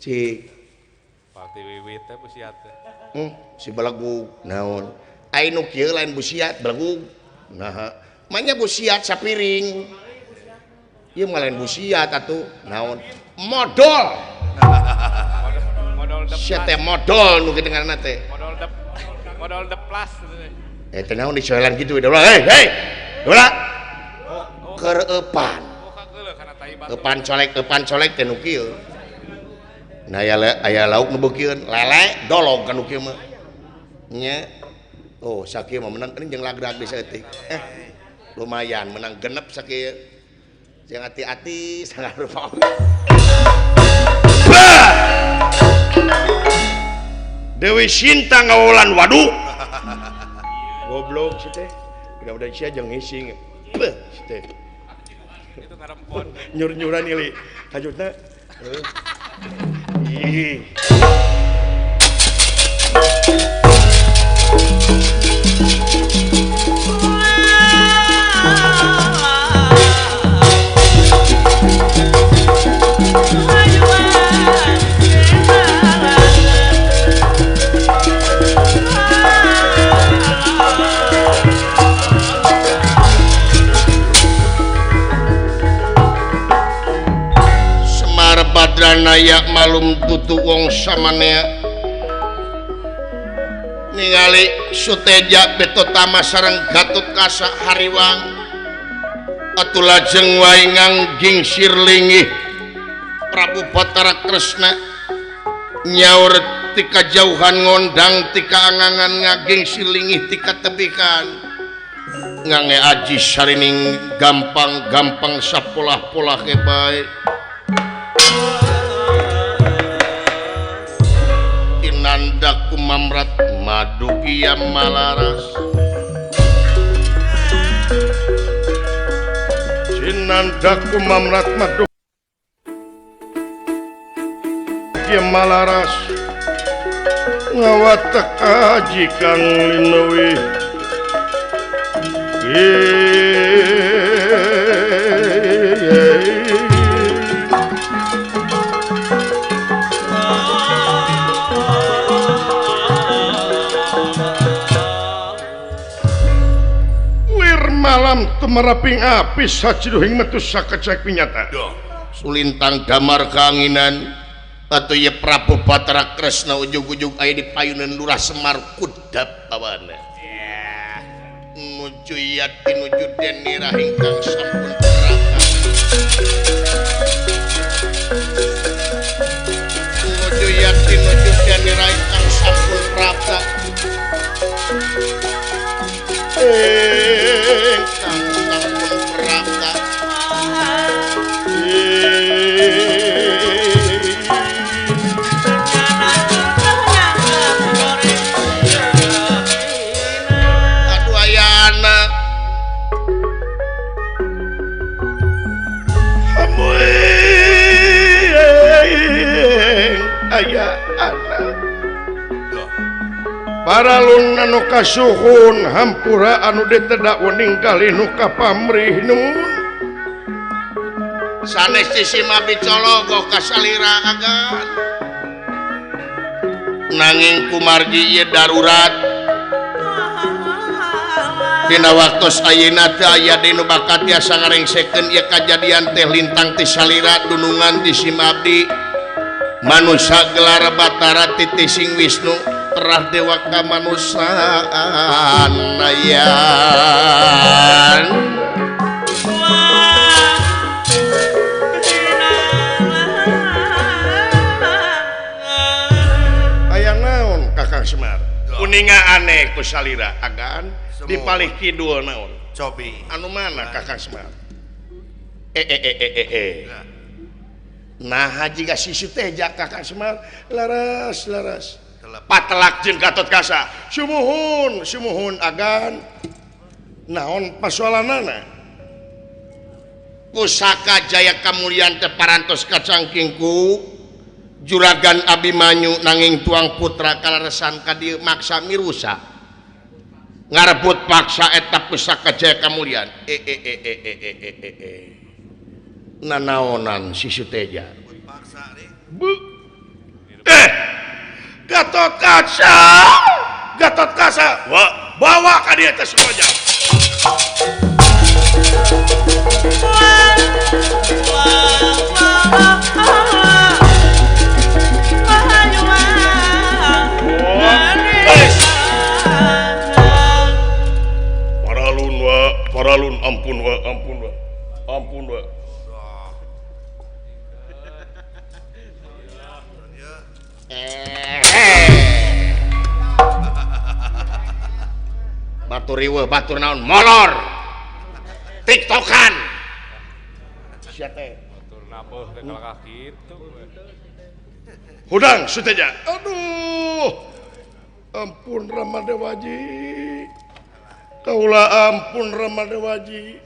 Cing. Pati wiwit teh busiat teh. Si belegug naon. Ai nu kieu lain busiat belegug. Nah, manya busiat sapiring. Ieu mah lain busiat atuh naon. Modol. Modol deplas. Sia teh modol nu kitu ngaranna teh. Modol deplas. Teh naon dicoelan kitu we. Hei, hei. Dola. Keur eupan. Eupan colek teh nu kieu. Nah aya lauk nu beukieun, lele dolog ka nu kieu mah. Nya. Oh, sakieu mah menang jeung lagrak di saeutik. Lumayan menang genep sakieu. Jeung hati-hati sangat rupa. Dewi Sinta ngawolan waduk. Goblok si teh. Mudah-mudahan sia jeung ngising. Beuh si teh. Itu ngarempon. Nyur-nyuran ieu kajutna. Ih. Badranaya malum tutu wong samanea ningali Suteja Betotama sareng Gatot Kaca hariwang atuh lajeng wae ngangging sirlingih Prabu Batara Kresna nyaur ti kajauhan ngondang ti kaangangan ngaging sirlingih ti katebikan ngange aji sarining gampang-gampang sapolah-polah bae. Tinanda kumamrat madugia malaras. Tinanda kumamrat madugia malaras. Ngawatek aji kang linuwih. Malam temeraping api sajiduhing metu sakecek pinyata. Sulintang damar kanginan atuh ye Prabu Batara Kresna ujug-ujug aya di payunan Lurah Semar kudap bawana. Nuju yati nuju denira ingkang sampun prapta. Nuju yati nuju denira ingkang sampun prapta. Ingkang sampun prapta. Aduh aya anak. Hamuing aya anak. Paralun anu kasuhun hampura anu ditedak wening kali nu kapamrih nun. Sanes sisima bicologoh kasalira agan. Nanging kumargi ieu darurat. Dina waktos ayeuna teu aya dinu bakat tiasa ngarengsekeun ieu kajadian teh lintang ti salira dunungan ti simabdi. Manusa gelar Batara titising Wisnu. Terah dewa kamanusan ayan Aya naon Kakang Semar kuninga aneh ku salira agan di palih kidul naon cobi anu mana Kakang Semar nah jika si Suteja Kakang Semar laras laras patelak jeung Gatot Kaca sumuhun sumuhun agan naon pasoalanana pusaka Jaya Kamulyan teh parantos kacangkingku Juragan Abimanyu nanging tuang putra kalaresan ka dieu maksa mirusa ngarebut paksa eta pusaka Jaya Kamulyan nanaonan si Suteja Gatot Kaca Gatot Kaca bawa ka dieu teh semuanya Paralun wa paralun ampun wa ampun wa ampun wa Batur riweuh batur naon molor tiktokan sia teh batur nabuh teh kalakah kitu hudang Suteja aduh ampun Rama Dewaji kaula ampun Rama Dewaji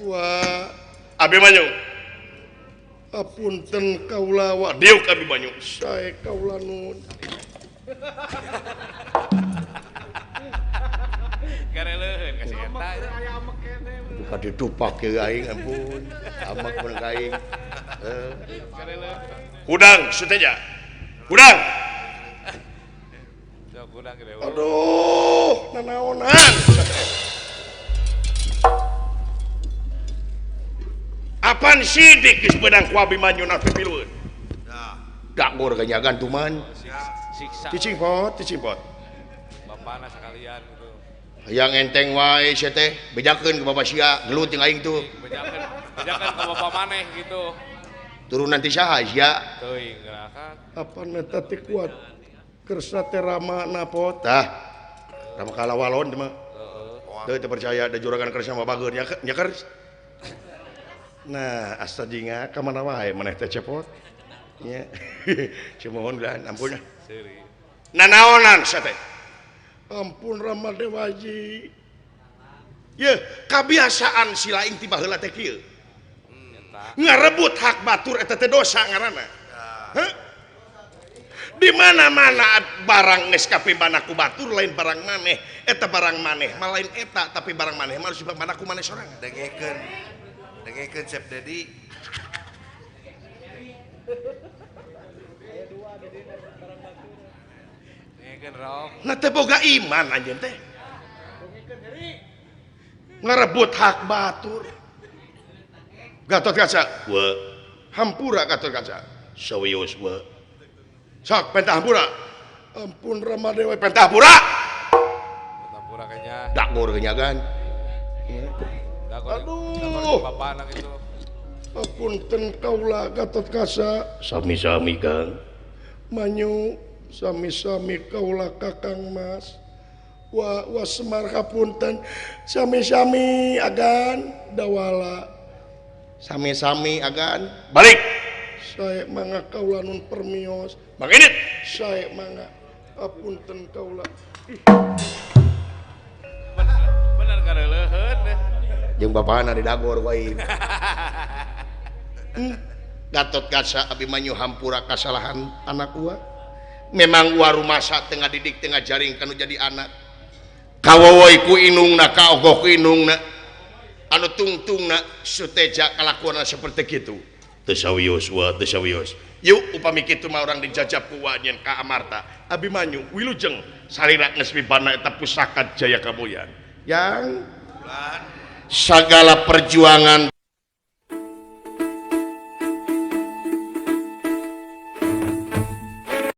wah Abimanyu apunten kaula wa diuk Abimanyu sae kaula nun gareleuheun ka si eta buka ditupak ke aing ampun amak mun ka aing hudang Suteja hudang sok hudang gede aduh nanaonan apaan sidik geus beunang ku Abimanyu na pipilueun dagor ganyagan tuman siksa cicing pot cicing pot bapana sekalian gitu hayang enteng wae sia teh bejakeun ke bapak sia gelut jeung aing tuh bejakeun bejakeun ka bapak maneh gitu turunan ti saha sia teuing gerakan apan eta teh kuat kersa teh rama na pot tah rama kalawalon teh mah heeh teu percaya da juragan kersa mah bageun nya kers nah asa jinga ka mana wae maneh teh cepot nya sumuhun dan ampun nanaonan sia teh ampun Rama Dewaji ye kabiasaan si laing ti baheula teh kieu ngarebut hak batur eta teh dosa ngaranna heuh di mana-mana barang geus kapibana ku batur lain barang maneh eta barang maneh mah lain eta tapi barang maneh mah harus dipabana ku maneh sorangan dengekeun dengekeun Chef Dedi nah teh boga iman anjeun teh ngarebut hak batur Gatot Kaca we hampura Gatot Kaca sawios we sok pentah hampura ampun Rama Dewa pentah hampura pentah hampura kayaknya dagor kenyagan aduh bapana gitu apunten kaula Gatot Kaca sami-sami Kang Manyu sami-sami kaula Kakang Mas wa wa Semar kapunten sami-sami agan dawala sami-sami agan balik sae mangga kaula nun permios manginit sae mangga apunten kaula bener bener kareleuheun jeung bapana di dagor wae Gatot Kaca Abimanyu hampura kasalahan anak gua memang gua rumasa tengah didik tengah jaring kanu jadi anak kawowoi ku inungna kaogoh ku inungna anu tungtungna Suteja kalakuanna seperti kitu teu sawios wa teu sawios yuk upami kitu mah urang dijajab ku wanyen ka Amarta Abimanyu wilujeng salira geus mibana eta pusaka Jaya Kamulyan yang segala perjuangan